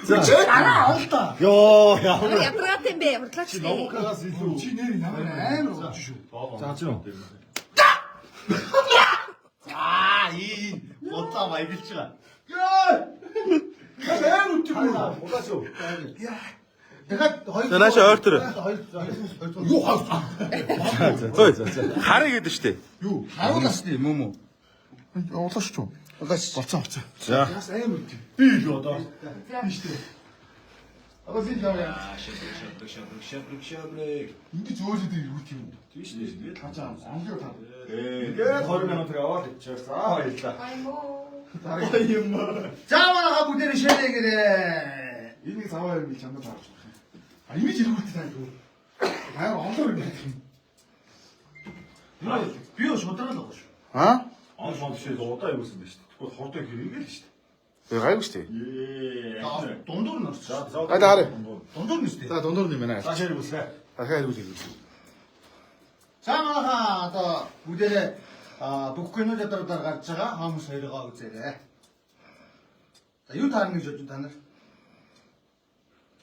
За. Гараа авал та. Йоо яа. Ядаргаад юм бэ? Хурлаач. Номкагаас илүү. Чи нэр ямар амар болж шүү. За чи юу? Аа, ий. Бодлоо маяглаж байгаа. Яа! Амар үтэг үү? Улаа шүү. Дахиад хоёр. За наашаа ойр төр. Хоёр хоёр. Юу хаа? Ой. Харъя гэдэг штэ. Юу? Харуулаас тийм юм уу? Улаа шүү. Улаач. Болцсон болцсон. За. Бас амар үтэг. Би илүү одоо. Тийм шүү дээ. Одоо би яа. Шабрик, шабрик, шабрик, шабрик, шабрик. Ингэж зөөлөд иргүүт юм. Тийм шүү дээ. Тэгээд Хачаа онгийн та. Тэгээд 20 минут аваад ичээ. За баярлалаа. Аймоо. За манайха бүгдээрээ шеэр хийгээрэй. Энийг заваа юм би чамд таарч болох юм. А ингэж иргүүт та юу? Амар онлоор юм гэх юм. Би юу шудраг л байгаа шүү. Аа? Он шон бишээ удаа юусэн байж шүү. Тэгвэл хортой хэрэгэл шүү. Э гайгүй штэ. Ээ. Дундуур нь орсон. За Гайд харъя. Дундуур нь үстэй. За дундуур нь юм байна. За шеэр бүсээ. Дахиад эргүүл эргүүл. За манайха одоо бүгдээрээ бүх кино театруудаар гарч байгаа Homes 2-ыг үзээрэй. За юу таарна гэж бодож та нар?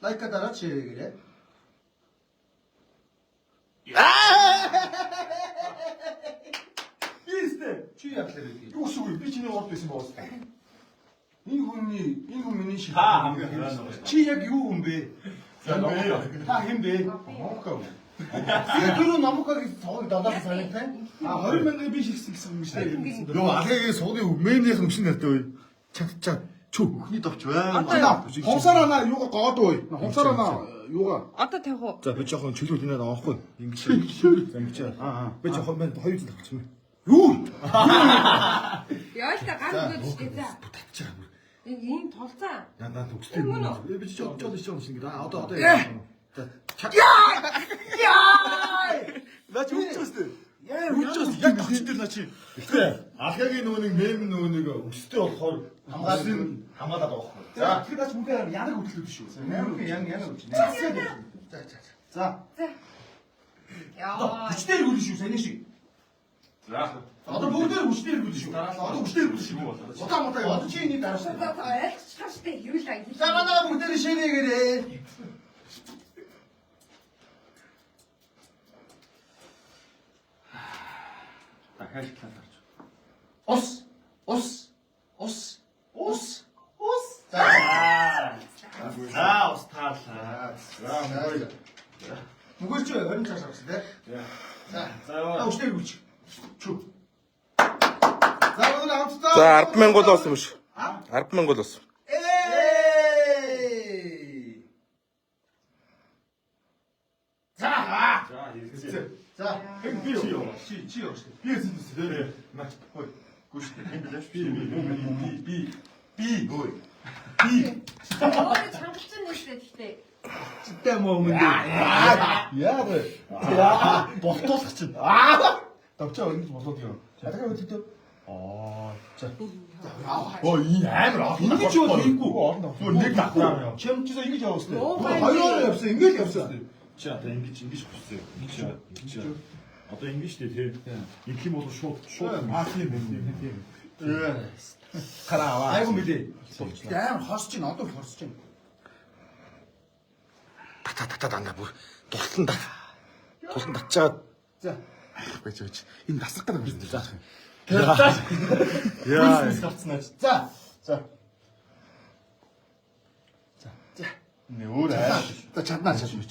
Лайк дараад шеэр хийгээрэй. Ийстэй. Чи яахлаар байдгийг. Юу гэсэн үг вэ? Би чиний урд байсан боос. Энэ хүний энэ хүн миний шиг. Та хамгийн хараа нөгөө. Чи яг юу хүн бэ? За номоо. Та хэн бэ? Номко. Би түрүү Номкогийн цогыг долоос соёлтой. А 20 мянган би шигсэн гэсэн юм шүү дээ. Йоо алгагийн сууны мэнийх нь өсөн нартай үе. Чат чат. Чү. Бүхний товч байна. Хумсараа на юугаа гоод үй. Хумсараа на юугаа. Одоо тавих уу? За би жоохон чөлөөт инээд авахгүй. Ингэж. За ингэж. Аа. Би жоохон мен хоёр зэл авчихсан. Юу? Яа л та гар өгөөд штэ за. Татчих байгаа бүр. Энэ ийм тулцаа. Наа төгстэй Мөн юм. үү? Би жоо жоо жоо ингэж. Аа одоо одоо. За чат. Наа чи үхчихсэн үү? Яа, Үхчихсэн. Яг товч дээр наа чи. Гэтэ алгагийн нөгөө нэг мем нөгөө нэг өстэй болохоор хамгаалсан Хамгаалаад байгаа байхгүй. За тэгэхээр наач бүгд янаг хөдлөөд шүү. Амар ян ян үуч. За за за. За. За. Яа. Хүчтэй эргүүлнэ шүү саяны шиг. За. Одоо бүгдээр хүчтэй эргүүлнэ шүү. Одоо хүчтэй эргүүлнэ шүү. Удаа мудаа яваа. Одоо чи энийг дараасан. За за айлччих штэ юу л аа. За манай бүгдээр шеэр хийгээрэй. Дахиад талаар харж. Ус ус ус ус ус. За. За, ус таалаа. За мөн. Нүгэр чи 20 цаас авсан тий. За. За, За хүчтэй эргүүлж. Чү. За өнөө хамтдаа. За 100000 гол болсон биш. 100000 гол болсон. Эй! За. За, хэрэгцээ. За. Би юу? Чи чи юу шүү. Би эзэн төс дээ. Маа. Хой. Гүш хэн блэ? Би би би би би Ой. Өөрөө чангалсан нь штэ гэхдээ. Читэй мөн өмнө. Яа вэ? Яа, болтуулах чинь. Давчаа ингэж болоод юм. Дахиад хөдөлтөө. Аа, за. Оо, энэ амар олон. Ингэж юу хийхгүй. Олон давхар. Зүгээр нэг давхар юм. Чем ч гэсэн ингэж явах хэрэгтэй. Муухай. Хоёроор явсан, ингэж явсан. Чи одоо ингэж ингэж хүссэн. Ингэж ингэж. Одоо ингэж дээ тий. Ингэх юм бол шууд шууд Аа тийм тийм тийм. Хараа. Айгу мөлий. Амар хорсож чинь одоо хорсож чинь. Тата тата дандаа бүр тултан тат. Тултан татчаад За. Байж байж. Энэ дасах гэдэг юм байна. Яа. гарцсан аач. За. За. Нэ өөр аа. За чаднаа чадна.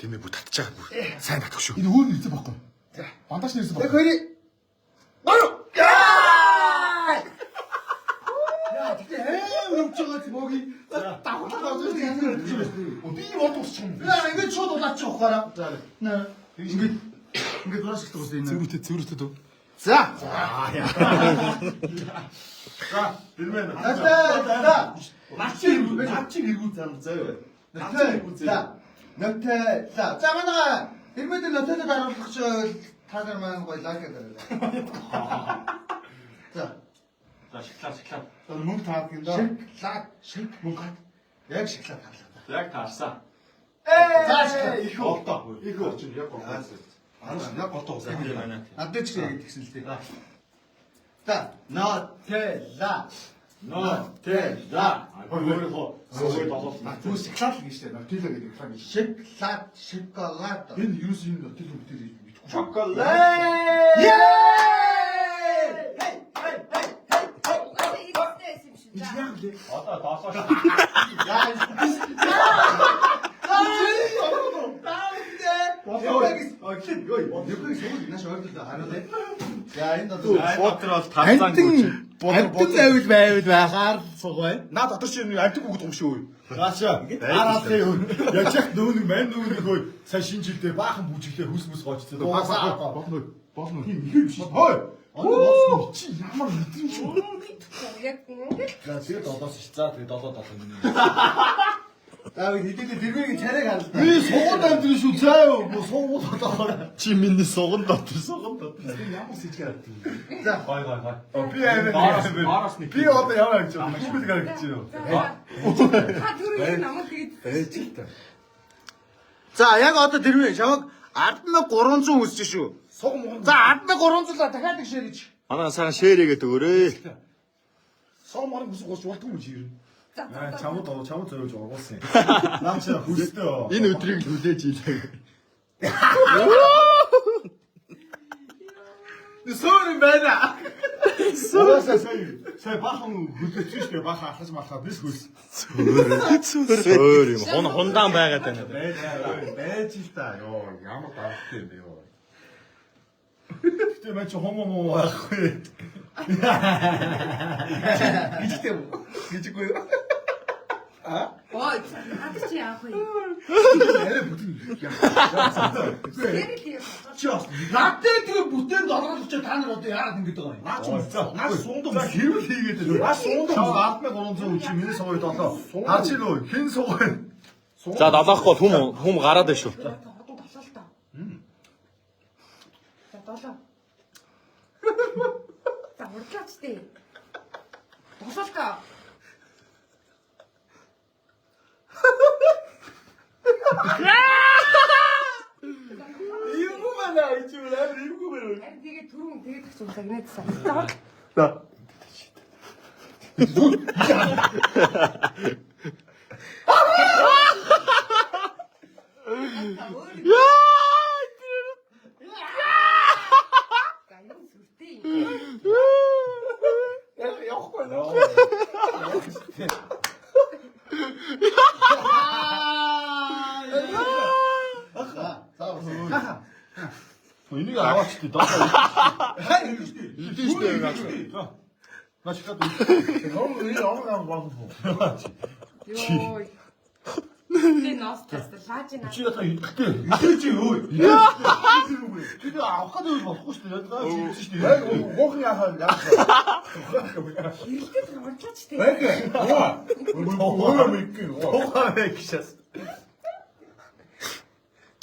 тийм ээ бүр татчаад бүр сайн татах шүү. Энэ өөр нэрсэн байхгүй. За. Бандаж нэрсэн Нэг байхгүй. хоёрыг. Гоо. Яа, тэгтээ амар өмч байгаа тийм моги. Давхлаад орж ирсэн юм байна. Би мод усчих юм. Яа, ингэж шууд улаачих ухаараа. За. Нэ. Ингэж ингэж дураас ихтэй болсон энэ. Цэврүүтэй цэврүүтэй дөө. За. За, дэрмэн. За. Наач наач эргүү зам заяа. Нотэ. Нотэ. За манай хэрмэд нотэлд харуулах чи та нар маань гоё лайк дараарай. За. За шоколад шоколад. За мөнгө таардаг юм да. Шоколад, шок мөнгө. Яг шоколад харлаа. Яг таарсан. За шоколад. Их голдоо. Их өөр чинь яг голдоо. Яг голдоо уусаа. Надад ч яг тэгсэн л дээ. За, нотела. Нотела. Өөрийнхөө суугаад олуулна. Түн шоколад л гэж штэ. Нотелла гэдэг реклам гэж. Шоколад, шоколад. Энэ юус энэ нотелла бүтээр мэдэхгүй. Шоколад. Хей! Хей, хей, хей. Ирэлттэй байсан юм шиг. За. Одоо долоо шүү. За энэ одоо Ботор бол тарцаангүй. Амтан байвал байвал байхаар сугай. Наа дотор чи амтг бүгд юм шүү. Нааша. Араалын өө. Яаж яг нөө нэг мань нөө нэг өө сая шинэ жилдээ баахан бүжиглээ хүс мүс гоочтой. Болно. Болно. Тийм их биш. Хой. Одоо чи ямар мэдрэмж шүү. Мэдэхгүй яг ингээд За тэгээд долоос ш. За тэгээд долоо долоо миний. За хэдүүлээ дэрмэгийн царайг харалта. Би суганд амьдрын шүү заа юу. Сугууд болохоор чи миний суганд дотор суганд дотор. Ямар сэжгээр авдаг юм. За Гой гой гой. Би амар Доороос нэг. Би одоо ямар харагдаж байна? Хүүхэд харагдаж байна. та түрүү юм намайг тэгээд Байж л та. За яг одоо дэрмээ чамаг 10300 үзэж шүү. Суг муган. За 10300 л дахиад их шеэр гэж. Манай сайхан шеэр хийгээд өгөөрэй. Суг муган хүсэг гоч болтгүй юм чи ер нь. за Аа чамд чамд зориулж ургуулсан юм. Наа чи хүстэй. Энэ өдрийг л хүлээж ийлээ. Сөөр юм байна. Угаасаа сая сая баахан хөлөөч шүү дээ. Баахан алхаж малхаа бис хөлс. Сөөр юм. Хун хундаан байгаад байна. Байж байж л та. Йоо ямар даралтай юм бэ ёо. Гэтэ мань чи хомо муу байхгүй. Гिजтэй юм. Гिजгүй юу? Ой, над чи яах вэ? Арай бүтэн. Тэр л юм. Чи бас Над дээр тэгээ бүтээн долгоод очоо та нар одоо яагаад ингэж байгаа юм? наа чи наа суундаа За хэрвэл хийгээд байна. Наа суундаа Чам 1300 үчи миний сууй долоо. Харж ийн үү? Хин сууй. За долоохгүй хүм хүм гараад байна шүү. Одоо долоо л доо. За долоо. За урдлаач тээ. Долоо л доо. Эвгүй байна чи амар эвгүй байна. Харин тэгээд түрүүн тэгээд их зүйл загнаадсан. За урд. За юм сүртэй юм. Явахгүй. Энийг аваач тий долоо. Идэн штэ. Наа шоколад. Энэ орон гам байна. Йоо. Би ноос тас лааж на. Чи ятаа идэхтэй. Идэж чи өө. Чи авах гэдэг үйл болохгүй шүү дээ. Ядгаа чи идсэн шүү дээ. Яг гоохон яхаа яах. Хэрэлдээд урдлаач тээ. Өөрөө мэдгүй. Тухай гэж шээс.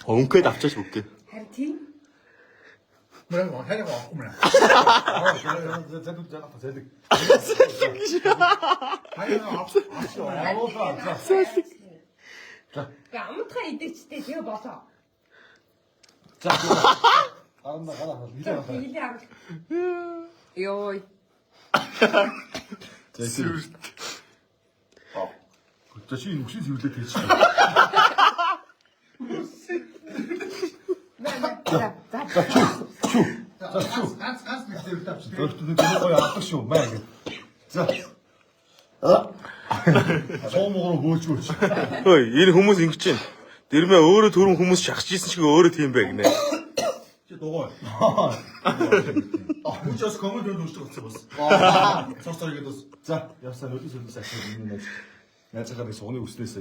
Өнгөд авчаач бүгд. Харин тийм. Мөрөө хайр авахгүй мөрөө. Залуу залуу залуу. Хайр авах. Оруулаа. Сэлэг. Гэ амтхан идэчтэй тэгээ болоо. За. Гарна гараа нилээ гараа. Хилээ авал. Йой. За сэвэрт. За чи энэ үсийн сэвэрлээ тийч. За за. За чүү. Ганц ганц нэг сэвэрт авчих. Зөртөө нэг гоё авдаг шүү. Маа ингэ. За. Цоомгоор бөөж бөөж. Хөөе, энэ хүмүүс ингэж байна. Дэрмээ өөрөө түрүүн хүмүүс шахаж исэн шиг өөрөө тийм бэ гинэ. Чи дугуй. Хүч бас коммент руу уншиж болсон бас. Цор цор гэдэг бас. За, явсаа нөлөө сөлөөс ачаад энэ найз. Найзынхаа нэг сугны үснээс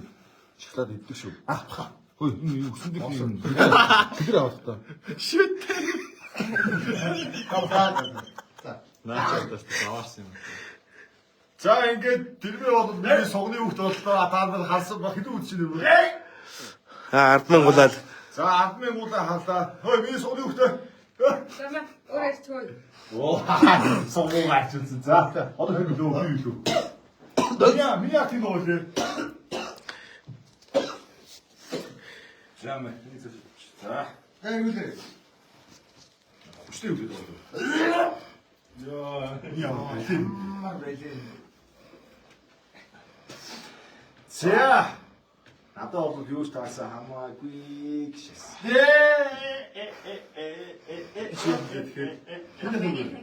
шоколад иддэг шүү. Аа. Хөөе, энэ үсэн дэх юм. Тэдэр авах та. За. Наачаад бас аваарсан юм. За, ингээд тэрмээ бол миний сугны хүүхд боллоо. Та нар харсан ба хэдэн үз чинь вэ? Аа 100000 гулаад. За, 100000 гулаа харлаа. Хөөе, миний сугны хүүхдээ. За маа өөр ярьчихгүй. Оо, сугны ачуулсан. За, одоо хэн билүү? Би билүү? Яа, миний ах тийм байгаа лээ. За мэ. За. За эргүүлээ. Хүчтэй үлээд байгаа. Яа, яа. Ямар байлээ. За. Надад бол юу ч таасан хамаагүй гэшээс.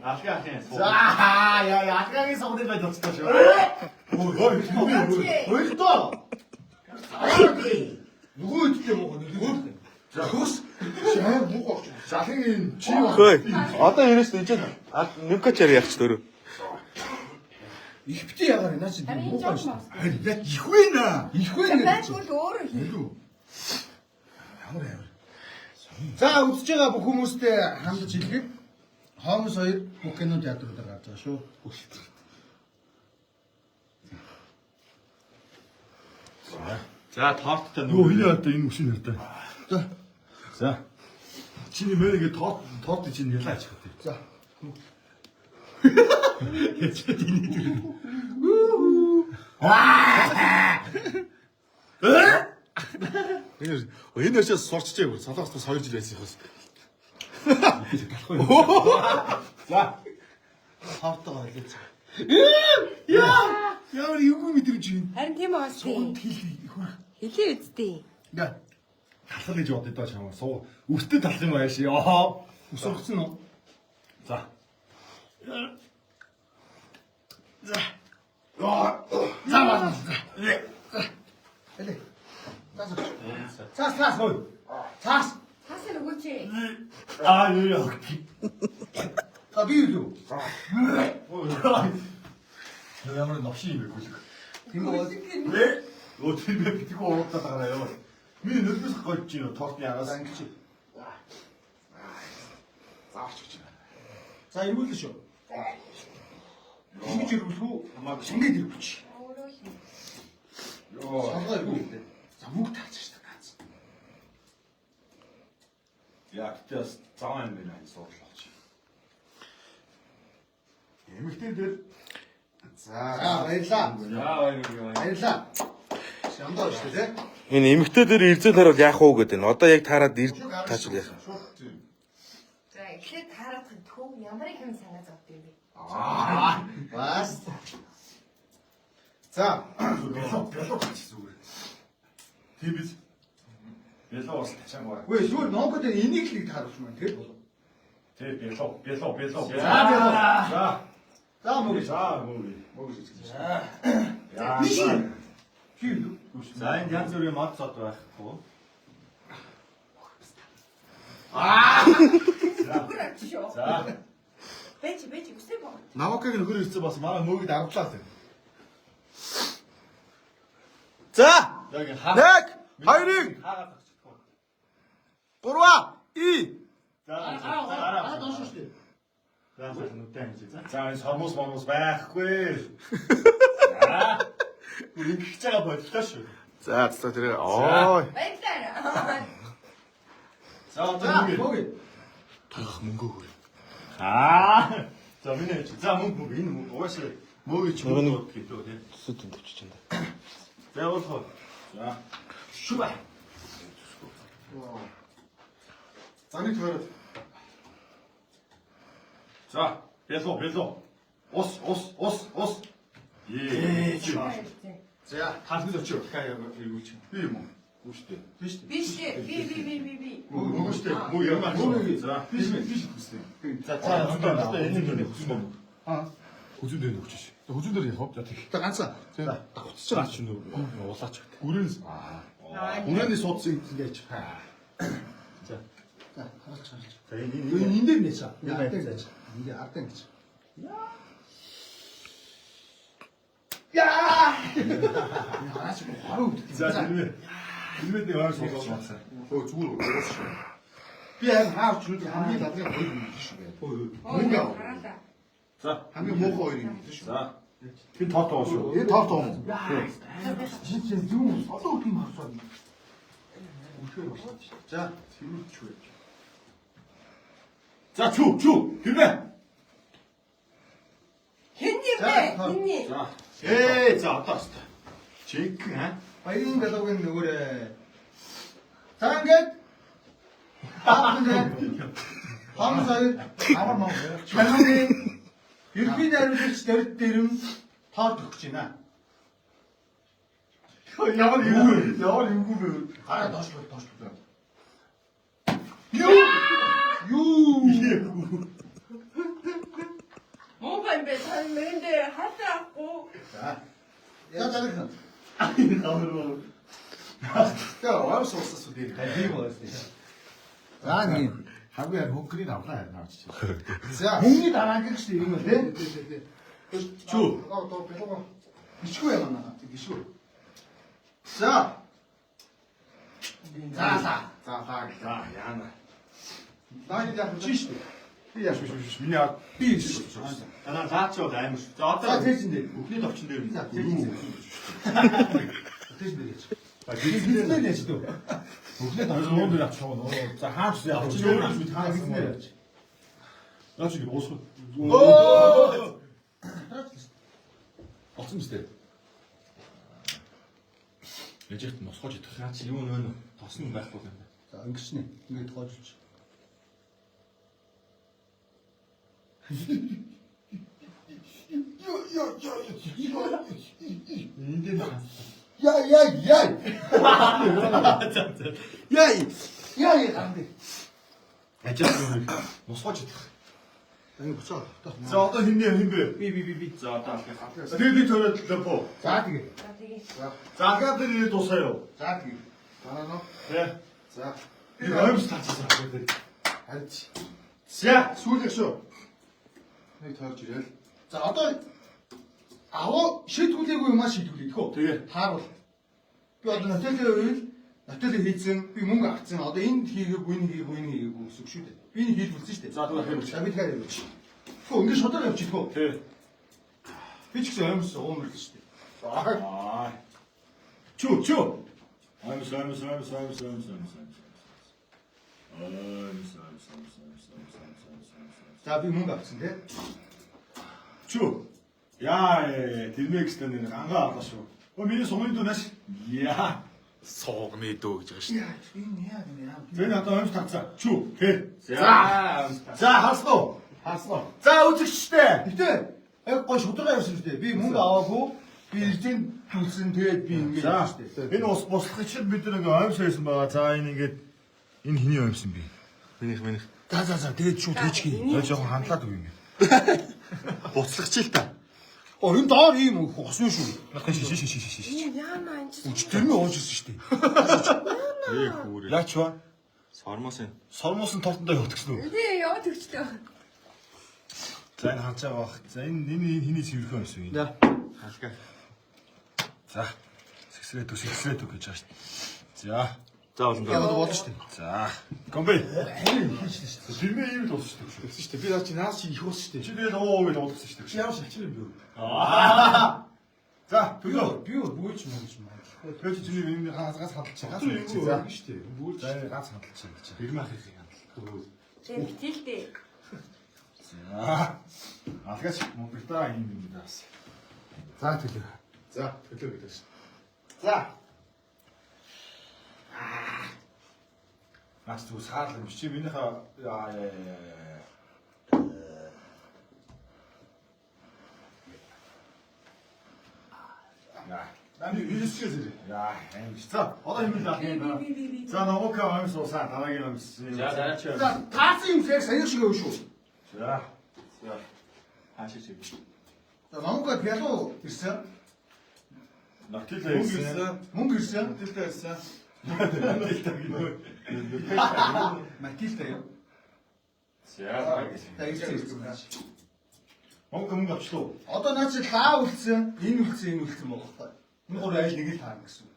Алга ахын. За, яа, яа, алгагийн сугны байж болчихлоо шүү. Ой, Хоёрдоо. Нөгөө үедтэй муу нөгөө. За, хөөс. Шаа муу авчих. Залхин энэ чи Хөөе. Одоо ерөөс энэ чинь нэмка чар яах ч дөрөв. Их бити ягаар наа чи Харин муу энэ шүү. жоох Харин яг их вэ нэ. Их вэ маа. нэ. Байшгүй өөрөө хий. Ямар амар. За үзэж байгаа бүх хүмүүстээ хандаж хэлэхэд Хомс 2 бүх кино театруудаар гарч байгаа шүү. За торттой Юу хиний одоо энэ үсийн нэртэй. За. За. Чиний мөрөгээ торт торт чинь ялаа ачих үү. За. Яч энэ тэр. Энэ энэ өшөө сурчжээ бүр. Солонгос бас 2 жил байсан юм. За. Хавтайгаа хэлээч. Яа! Ямар эвгүй мэдрэмж юм. Харин тийм байгаа шүү. Хилээ үсттэй. Га. Талах гэж бодъё доо чамаа. Суу. Үстэй талах юм ааш. Ёо. Ус ургацсан уу? За. За байна. Эле. Цаас. Цаас цаас хой. Цаас. Цаасаа нөгөөч. Аа юу яа. За би юу? Ямар новшин юм бэ гүлэг. Тийм бол Бэ? Өө тийм бэ битгий уурлаад байгаа ёо. Миний нөлбөс гойж юм тортны араас. за ингэж. Заавч гэж. За эргүүлээ шүү. Ингэж эргүүлэх үү? Шингээд эргүүлчих. Өөрөө хий. Ёо. Солгоо эргүүлээ. За бүгд таарч шүү дээ. Гац. Яа гэтээ бас заван юм байна суурлаа чи. Эмэгтэй дээр За. За баярлаа. Яа баяр. Баярлаа. Шамдаа шүү дээ. Энэ эмэгтэй дээр эрзэн таруул яах уу гэдэг нь. Одоо яг таарад ир таачвал яах вэ? Шууд тийм. За эхлээд таараадах төв ямар их юм санаа зовд юм бэ? Бас. За. бялуу бялуу гач зүгээр. Тийм биз? Бэлүү бас тачаан гоо. Үгүй зүгээр Монгол дээр энийг л нэг тааруулж маань тэр болов. Тэ бэлүү бэлүү бэлүү. За бялуу. За. За мөгөж. За мөрөө. Мөгөж гэж. Яа. Чи юу? За энэ янз бүрийн мод зод байхгүй. Зүгээр авчих шүү. За. Бэж бэж үсээ боо. Навакаг нөхөр ирсэн бас манай мөгөд авдлаа л. За! Яг хаа. 1 2 Хаагаад авчихгүй. 3 и За. Гараа. Аа доош шүү дээ. За за нүдэн хийж. За энэ сормуус мормуус байхгүй. За. Ингэх гэж байгаа боллоо шүү. За за тэр ой. Баярлалаа. За одоо За, мөнгө. мөнгө. Тойх мөнгө өгөө. Аа. За миний ээж. За мөнгө мөнгө энэ мөнгө угаасаа мөнгө чи мөнгө гэдэг тий. Төсөд төвчж байна. За явуулах. За. Шүбэ. За нэг тойроод. За, бэло бэло. Ус ус ус ус. Ээ. За, Талхал очив. Дахиад эргүүлж. Би юм уу? Гүү штэ. биш үү? Биш би би би би би. Мөнгө штэ. Мөнгө юм аа. За. Би би шийдсэн. За за одоо энэ нэг хүзүүн дээр. Аа. Хүзүүн дээр өгч шээ. Хүзүүн дээр явах. За тэг. За ганцаа. Давхцаж За байгаа. чи нөө улаач гэдэг. Гүрэн гүрэний суудсан ингэж. За. За, харуулж харуулж. За энэ Энэ энэ энэ дээр нээч. Ингээ ардын гэж. Ингээ ардын гэж. Яа! Хараач хороо өвддөг. За тэрвээ. Тэрвээ нэг ойр суулгаж байна. Өө зүгээр уус шүү. Би харин хаач өнөөдөр хамгийн ладны хоёр юм биш үү? Мөнгө ав. Хараалаа. За. Хамгийн муухай хоёр юм биш шүү. За. Тэр тоотоо шүү. Энэ топ том уу? Чи чи юу солоо өвдөг юм харсаа. За, цэвэрлж үү. За чүү чүү. Тэрвээ. Хэн юм бэ? Хинний? За. Ээ за одоо өстой. Жинхэнэ аа. Баярын галуугийн нөгөөрэй. За ингээд таахын Хомс хоёр Амар муу. чанарын ерхий найруулагч дэрд дэрэм тоод өгч байна. Ямар эвгүй. Ямар эвгүй бэ? Гараа доош л доош л. Юу? Юу? Муухай юм бэ? Та мэндэ хатаа авахгүй. За залгах. Тэгээ ойр суусаас үү дээр. Тийм байна. За нэг Хамгийн хөнгөрийг авлаа харин авч. За. мөнгөний дараагийн шүү юм бол тий. Чүү. Одоо бэлэг. Ичгүй юм аа. Гişүү. За. За за. За лаг. За яана. Лаг яах вэ? Чи шүү. Би яаш биш биш. Миний ар Би шүү. Танаа лаач бол амар шүү. За одоо За цээжин дээр. Өхний товчон дээр. За цээжин дээр. Цээжин дээр яач. За Гизлээ яач дөө. Өхний товчон уун дээр авчих уу? За хаач яах чи өөрөө ч бид хаас Гизлээ яач. Наа чи уусах. Өө. Олсон мэт. Яжихт носгож идэх. Наа чи юу нөө тосон байхгүй юм байна. За ингэчнэ. Ингээд гоожулж. Энд дээр Я я я. Я я я ган дээр. яжихт носгож идэх. Ингээ буцаа. За одоо хиннээ хин бэ? Би би би би. За одоо алхах. Тэгээд нэг төрөд лепо. За тэгээ. За тэгээ. За алхаад дээр дуусаа юу? За тэгээ. Дараа нь. Тэ. За. Би оймс таачихсан. Харин За. сүүлэх шүү. Нэг тойрж ирээл. За одоо аваа шийтгүүлээгүй юм аа шийтгүүлээ тэхүү. Тэгээ. Тааруул. Би одоо нотелийн үед нотелийг хийцэн би мөнгө авцсан. Одоо энд хийгээгүй, энэ хийгээгүй, энэ хийгээгүй гэсэн үг шүү дээ. Би энэ хийлүүлсэн шүү дээ. За түр хэрэг. За би тэгэхээр явууч. Тэхүү ингэ шудраг явчих тэхүү. Тэ. Би ч гэсэн оймс уумарлаа шүү дээ. Аа. Чүү чүү. Оймс оймс оймс оймс оймс оймс оймс. Оймс оймс оймс оймс оймс оймс оймс оймс. За би мөнгө авцсан тий. Чүү. Яа, тэрмээ гэсэн нэр гангаа авлаа шүү. Өө миний сумын дүү нааш. Яа. Суугны дөө гэж байгаа шүү. Яа, энэ яа гэнэ яа. Тэр надад оймс татсан. Чүү. Хэ. За. За харсан уу? Хаасан уу? За үзэгчтэй. Гэтэ яг гой шудраг явсан шүү дээ. Би мөнгө аваагүй. Би эрдэнэ төлсөн тэгээд би ингэ За. явсан шүү дээ. Энэ ус буслахын чинь бид нэг оймс байсан байгаа. За энэ ингээд энэ хиний оймс юм бэ? Минийх минийх. За за за тэгээд шууд хийчихье. За жоохон хандлаад үг юм. Буцлах чи л та. Оо энэ доор ийм хосон шүү. Ши ши ши ши ши. Юу яана энэ чи. Тэрмээ ууж ирсэн шүү дээ. Ээ хүүрээ. Яач ба? Сормоос юм. Сормоосон тортондоо явуулчихсан үү? Тий яваад өгчлөө. За энэ харж байгаа бах. За энэ энэ хиний цэвэрхэн оймс юм. За. Халгаа. За. Сэгсрээд өг сэгсрээд өг гэж байгаа шүү дээ. За. За олон Яг одоо болно шүү дээ. За. Гомбе. Харин хийчихлээ шүү дээ. Тэрмээ ийм л болсон шүү дээ. Тэгсэн шүү дээ. Би наа чи наас чи их уус шүү дээ. Чи тэгэл оо гэж уулгасан шүү дээ. Чи ямар шалчир юм бэ? Аа. За, төлөө. Би бүүлж мөнгөж магадлахгүй. Төлөө чиний миний ганц ганц хадгалчих. Ганц хадгалчих. За шүү дээ. Бүүлж ганц хадгалчих гэж. Ирмэ ахыг хандал. Тэгээ битэлдээ. За. Алгаач мундагтаа юм юм даас. За төлөө. За төлөө гэдэг шин. За. Наач зүгээр саарлаа биш чи минийхээ яа яа яа. Яа. Нами үйлсгээ зэрэг. Яа, аим биш. За, одоо юм л Би би би би. За, номока оймс уусаа дараагийн оймс. За дараа чи. За таасан юм яг саяар шиг өв шүү. За. За. Хаашаа чи. За номгод бялуу ирсэн. Нотило Мөнгө ирсэн. ирсэн. Мөнгө ирсэн. Матилда ирсэн. Нотило гинөө. Матилда юм. За дараагийн. За ирсэн ирсэн. Мөнгө мөнгө авчлаа. Одоо наа чи лаа үлдсэн, энэ үлдсэн, энэ үлдсэн байгаа байхгүй. Энэ гур айл нэг л таарна гэсэн.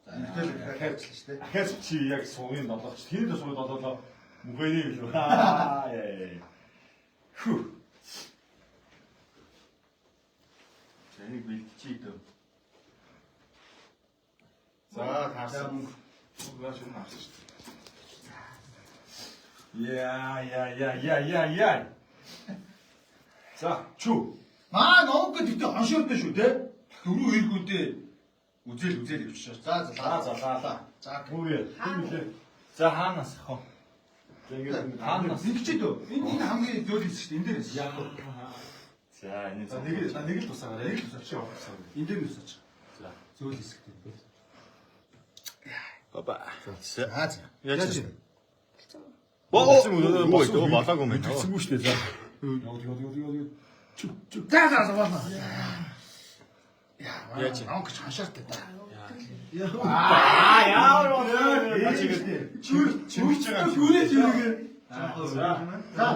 За энэ л хайрчлаа шүү дээ. Ахиас чи яг суугийн долоогч. Тэр л суугийн долоолоо мөгөөний билүү. Аа яа. Хүү. За энийг бэлтчихье дөө. За таарсан. мөнгө. Мөнгө нааш өмнө авсан шүү дээ. Яа яа яа яа яа яа. За, чүү. Маа номгод гэтээ хоншоортой шүү дээ. Дөрөв эргүүдээ үзэл үзэл явчихсан. За за За за лаа лаа. За Хүүе. Тийм билээ. За хаанаас ах вэ? За ингээд Хаанаас? Ингэчээд үү? Энэ энэ хамгийн зөөл хэсэг шүү дээ. Энэ дээр хэсэг. Яа. За энэ За нэг л нэг л тусаагаар. Нэг л тусаач явах. Энэ дээр нүсэж. За. Зөөл хэсэгтэй. Баба. За за. Яаж вэ? Боо болоогүй мэн. Тэгсэнгүй шүү дээ. За. Яа яа яа яа. Чү чү. За за за болно. Яа. Яаж? Номгоч хоншоортой да. Аа яа яа. Чү чүгч байгаа юм. Гүрэж юугээ. За. За.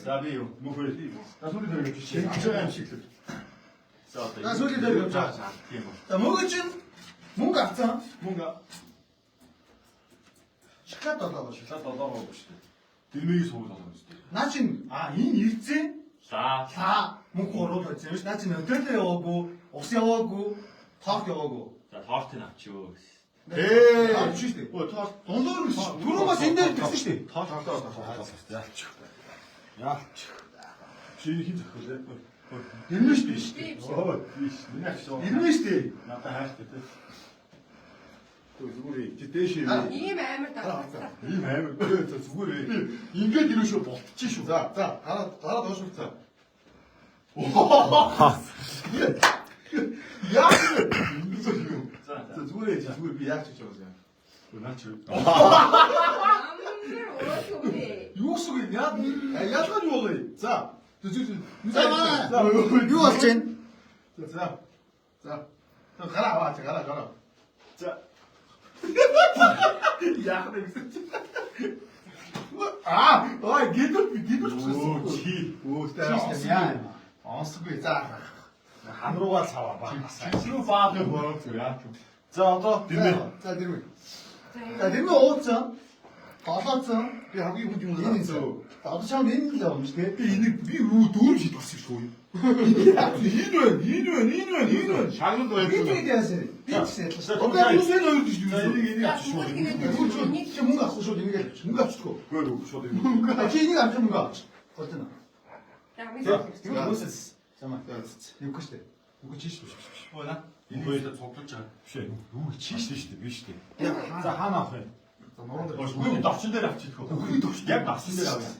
За би юу? Мөхөр. За сүүлийн дээр явчих. Чимж байгаа юм шиг л. За одоо. За сүүлийн дээр явж байгаа. За тийм үү. За мөнгө чинь мөнгө авцсан. Мөнгө Шоколад долоо шүү. шоколад долоогоо шүү дээ. Дэрмэгийг сууг долоо шүү дээ. Наа чинь а энэ ирцэн За. лаа мөнгө гурвал байсан юм ш. Наа чинь өдөөлөө яваагүй, ус яваагүй, торт яваагүй. За тортыг авчив. Ээ. Авч шүү дээ. Өө торт Дундуур нь түрүү бас энэ дээр тэгсэн шүү дээ. торт торт торт. Яалч. Яалч. Чи хин зөхөлээ? Ирнэ шүү дээ. Би биш. Өө тийш. Миний агш. Ирнэ шүү дээ. Надад хайртай тий. Зүгээр ээ. Чи дээш юм. Ийм амар дараатай. Ийм амар. За зүгээр ээ. Ингээд ирэх шүү болтчих шүү. За за гараа гараа доош үл за. Яа. За За зүгээр ээ зүгээр би яаж хийж байгаа юм. Наа чи. Амар уугүй бэ. Юу гэсэн үг юм? Яа Ялгаа нь юу вэ? За. Зүг зүг. За манай юу болж байна? За за. За. Гараа аваач гараа гараа. За. Яах вэ гэсэн чи. Аа, ой гидүр гидүр Өө чи. Өө Чи яа юм. Онсгүй за. Хан руугаа цаваа ба. Чи рүү баах юм боо зү яа. За одоо дэрмээ. За дэрмээ. За дэрмээ ууцсан. Долооцсон. Би хамгийн хүнд юм Энэ энэ. Одоо чам энэ л явна шүү дээ. Би энийг би юу дөрөв шид болсон шүү. Энэ байна, энэ байна, энэ байна, энэ байна. Шагнал Би байж тэгээд яасан. Би ч гэсэн ялсан шүү. Одоо юу энэ хоёр гэж За юу? энийг энийг авчих шүү. Энийг чи мөнгө авахгүй шүү энийг л авчих. Мөнгө авчихгүй. Үгүй ээ шууд энийг. Чи энийг авчих мөнгө авчих. Голдоно. За би. Юу үүсэс. Замаа. Юугүй шүү дээ. Үгүй чи шүү. Өө на. Энийг л цуглуулж байгаа. Биш ээ. Юу чи шүү дээ. Би шүү дээ. За хаана авах юм? За нуруунд дээр. Үгүй давчин дээр авчих хөө. Үгүй давчин. Яг давчин дээр авъя.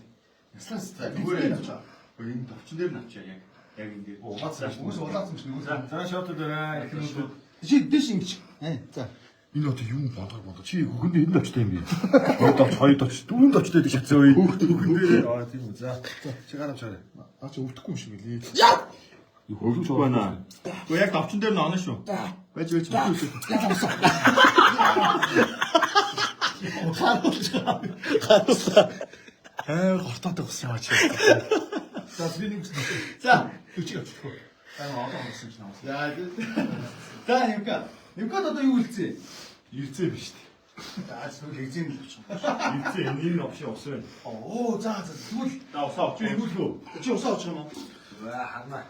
Яслан Зүгээр зүгээр ээ. авчих. Өө энэ товчон дээр нь авчаа яг. Яг энэ дээр. Улаацсан шүү. Үгүйс улаацсан шүү. За за шот дээрээ. Эхнүүд. Чи дэш ингэж. Ээ за. Энэ одоо юу бондор бондор. Чи хөхөндөө энэ давчтай юм бэ? Хоёр давч, хоёр давч, дөрвөн давчтай гэдэг шатсан үе. Хөхөн дээр. Аа тийм үү. За. Чи гараа авчаарай. Аа чи өвдөхгүй юм шиг мэлээ. Өвдөхгүй байна. Өө яг товчон дээр нь онно шүү. Байж байж. Харуулсан. Аа гортоотой болсон юм аа чи. За би нэг үсэн. За. Төчиг авчихгүй. За одоо онсон чинь авсан. За. За Юка. Юкад одоо юу үлдсэн? Ирцээ биш үү? За тэгвэл экзем л авчих. Ирцээ энэ энэ новшин ус байна. Оо за за тэгвэл За усаа авч. Чи эргүүлэх үү? чи усаа авчих юм уу? За харна.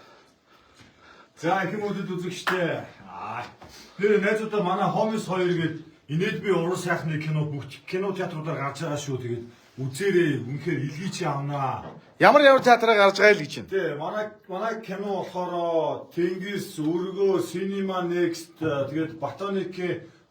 За их мөдөд үзэгчтэй. Аа. Нэр найзуудаа манай Homies 2 гээд инээд би уран сайхны кино бүх кино театруудаар гарч байгаа шүү. Тэгээд үзээрэй. Үнэхээр илгий чи авнаа. Ямар ямар театраа гарч байгаа л гэж байна. Тэ манай кино болохоор Тэнгис, Өргөө, Cinema Next тэгээд Ботаник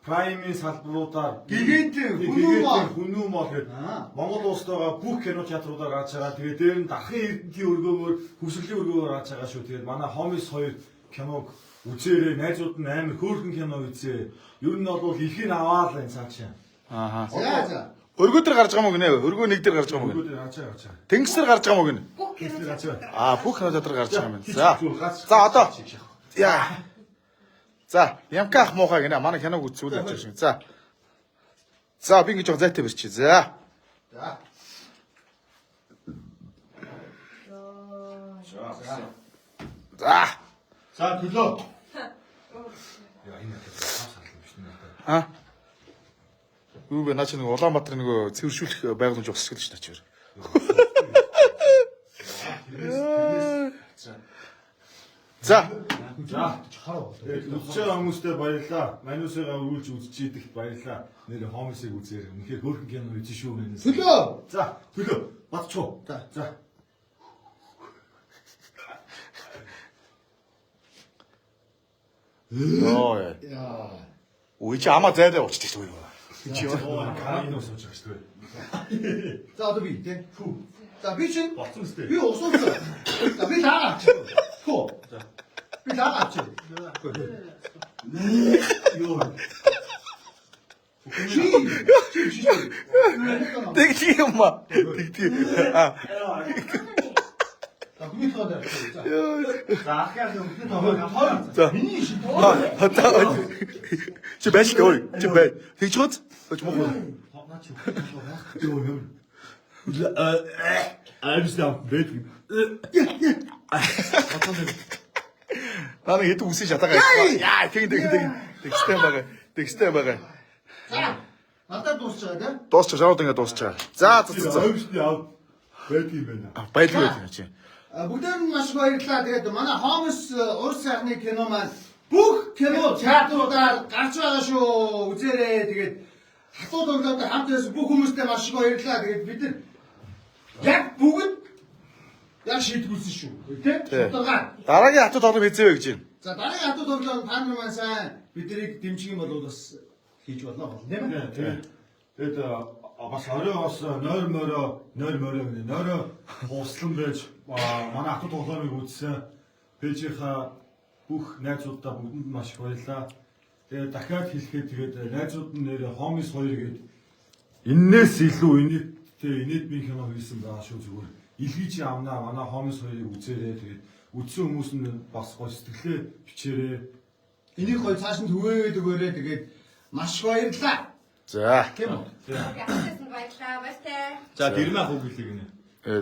Prime-ийн салбаруудаар Гэгээнтэн, Хүнүү мол. Хүнүү мол гээд Аа. Монгол улсад байгаа бүх кино театруудаар гарч байгаа. Тэгээд дээр нь Дархын Эрдэнтийн өргөөгөөр, Хөвсгөлийн өргөөгөөр гарч байгаа шүү. Тэгээд манай Homies 2 киног үзээрэй. Найзууд нь амар хөөрхөн кино үзээ. Ер нь бол илхийг аваа л энэ цаа чинь. Ааха. За за. Өргөө дээр гарч байгаа юм уу гинэ? Өргөө нэг дээр гарч байгаа юм уу гинэ? Өргөө дээр гарч байгаа гарч байгаа. Тэнгис дээр гарч байгаа юм уу гинэ? Бүх кино Тэнгис дээр гарч байгаа. Аа, бүх кино театр гарч байгаа юм байна. За. За. За одоо. Яа. За, Ямка ах муухай гинэ. Манай киног үзвэл явж байгаа шиг. За. За, би ингэж жоо зайтай барьчих. За. За. За. За төлөө. Яа энэ надад сарлаа биш нэ. Аа. Юу бэ? Наа чи нэг Улаанбаатар нөгөө цэвэршүүлэх байгууламж усч гэж наач. За. За. Тэгээд үзэж байгаа хүмүүстээ баярлалаа. Манусыгаа үргэлж үзэж идэх баярлалаа. Нэр Homies-ыг үзээрэй. Үнэхээр хөөрхөн кино үзэн шүү мэнэс. Төлөө. За, төлөө. Бацчуу. За. За. Йоо. Яа. Үгүй чи амаа зайлаа уучдаг шүү юу. Чи юу? Карабин сууж байгаа шүү дээ. За одоо би тий. За би чинь Болцсон үстэй. би усуулсан. За би лаа авчих. Хөө. Би лаа авчих. Йоо. Чи чи чи. Тэгдэг юм аа. Тэгдэг. Аа. За миний тоо дээр. За. За ахяа өмнө тоогоо. За. Миний шин. За. Чи байж ой. Чи бай. Тэгж гоц. Чи муу. Наа чи байх. Йоо юм. Амсдам бэт. Наа нэг хэдэн үсэн шатагаа. Яа, тэг тэг тэг. Тэгстэй байгаа. Тэгстэй байгаа. За. Надад дуусч байгаа тий. Дуусчих, шарууд ингээ дуусчих. За за за. Амсдам яв. Бэт юм байна. Байлгүй байх юм чи. Бүгдээр нь маш их баярлалаа. Тэгээд манай Homies уран сайхны кино маань бүх кино театруудаар гарч байгаа шүү. Үзээрэй. Тэгээд хатуу тоглоомтой хамт байсан бүх хүмүүстээ маш их баярлалаа. Тэгээд бид нар яг бүгд яг шийдгүүлсэн шүү. Тэ? Тий. Шударгаа. Дараагийн хатуу тоглоом хийзээ вэ гэж байна. За дараагийн хатуу тоглоом та нар маань сайн биднийг дэмжих юм бол бас хийж болно болно тийм ээ. Тэгээд тэгээд бас орой бас нойр морой нойр морой гэнэ нойроо хувслан байж манай хатуу тоглоомыг үзсэн пэйжийнхаа бүх найзуудаа бүгдэнд маш их баярлалаа. Тэгээд дахиад хэлэхэд тэгээд найзууд нь нэр Homies 2 гээд эннээс илүү инээдтэй инээдмийн кино хийсэн байгаа шүү зүгээр. Илгий чи авнаа манай Homies 2-ыг үзээрэй. Тэгээд үзсэн хүмүүс нь бас гоё сэтгэлээ бичээрэй. Энийг гоё цааш нь түгээгээд өгөөрэй. Тэгээд маш их баярлалаа. За. Тийм үү? Яасан баярлалаа. Баяртай. За дэрмэ ах үг хэлээ гинэ.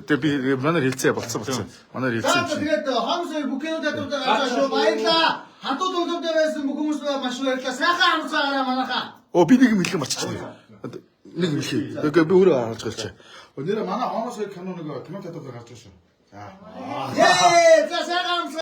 Тэг би манаар хэлцээ болцсон болцсон. Манаар За хэлцээ. за тэгээд Homies 2 бүх кино театруудаар гарч байгаа шүү. Баярлалаа. Хатуу тоглоомтой байсан бүх хүмүүстээ маш их баярлалаа. Сайхан амарцаагаарай манайхаа. Оо би нэг юм хэлэх марчихсан. Нэг юм хэлье. Тэгээ би өөрөө харж байгаа чи. Нэрэ манай Homies 2 кино нэг кино театраар гарч байгаа шүү. За. Ее, за сайхан амарцгаа.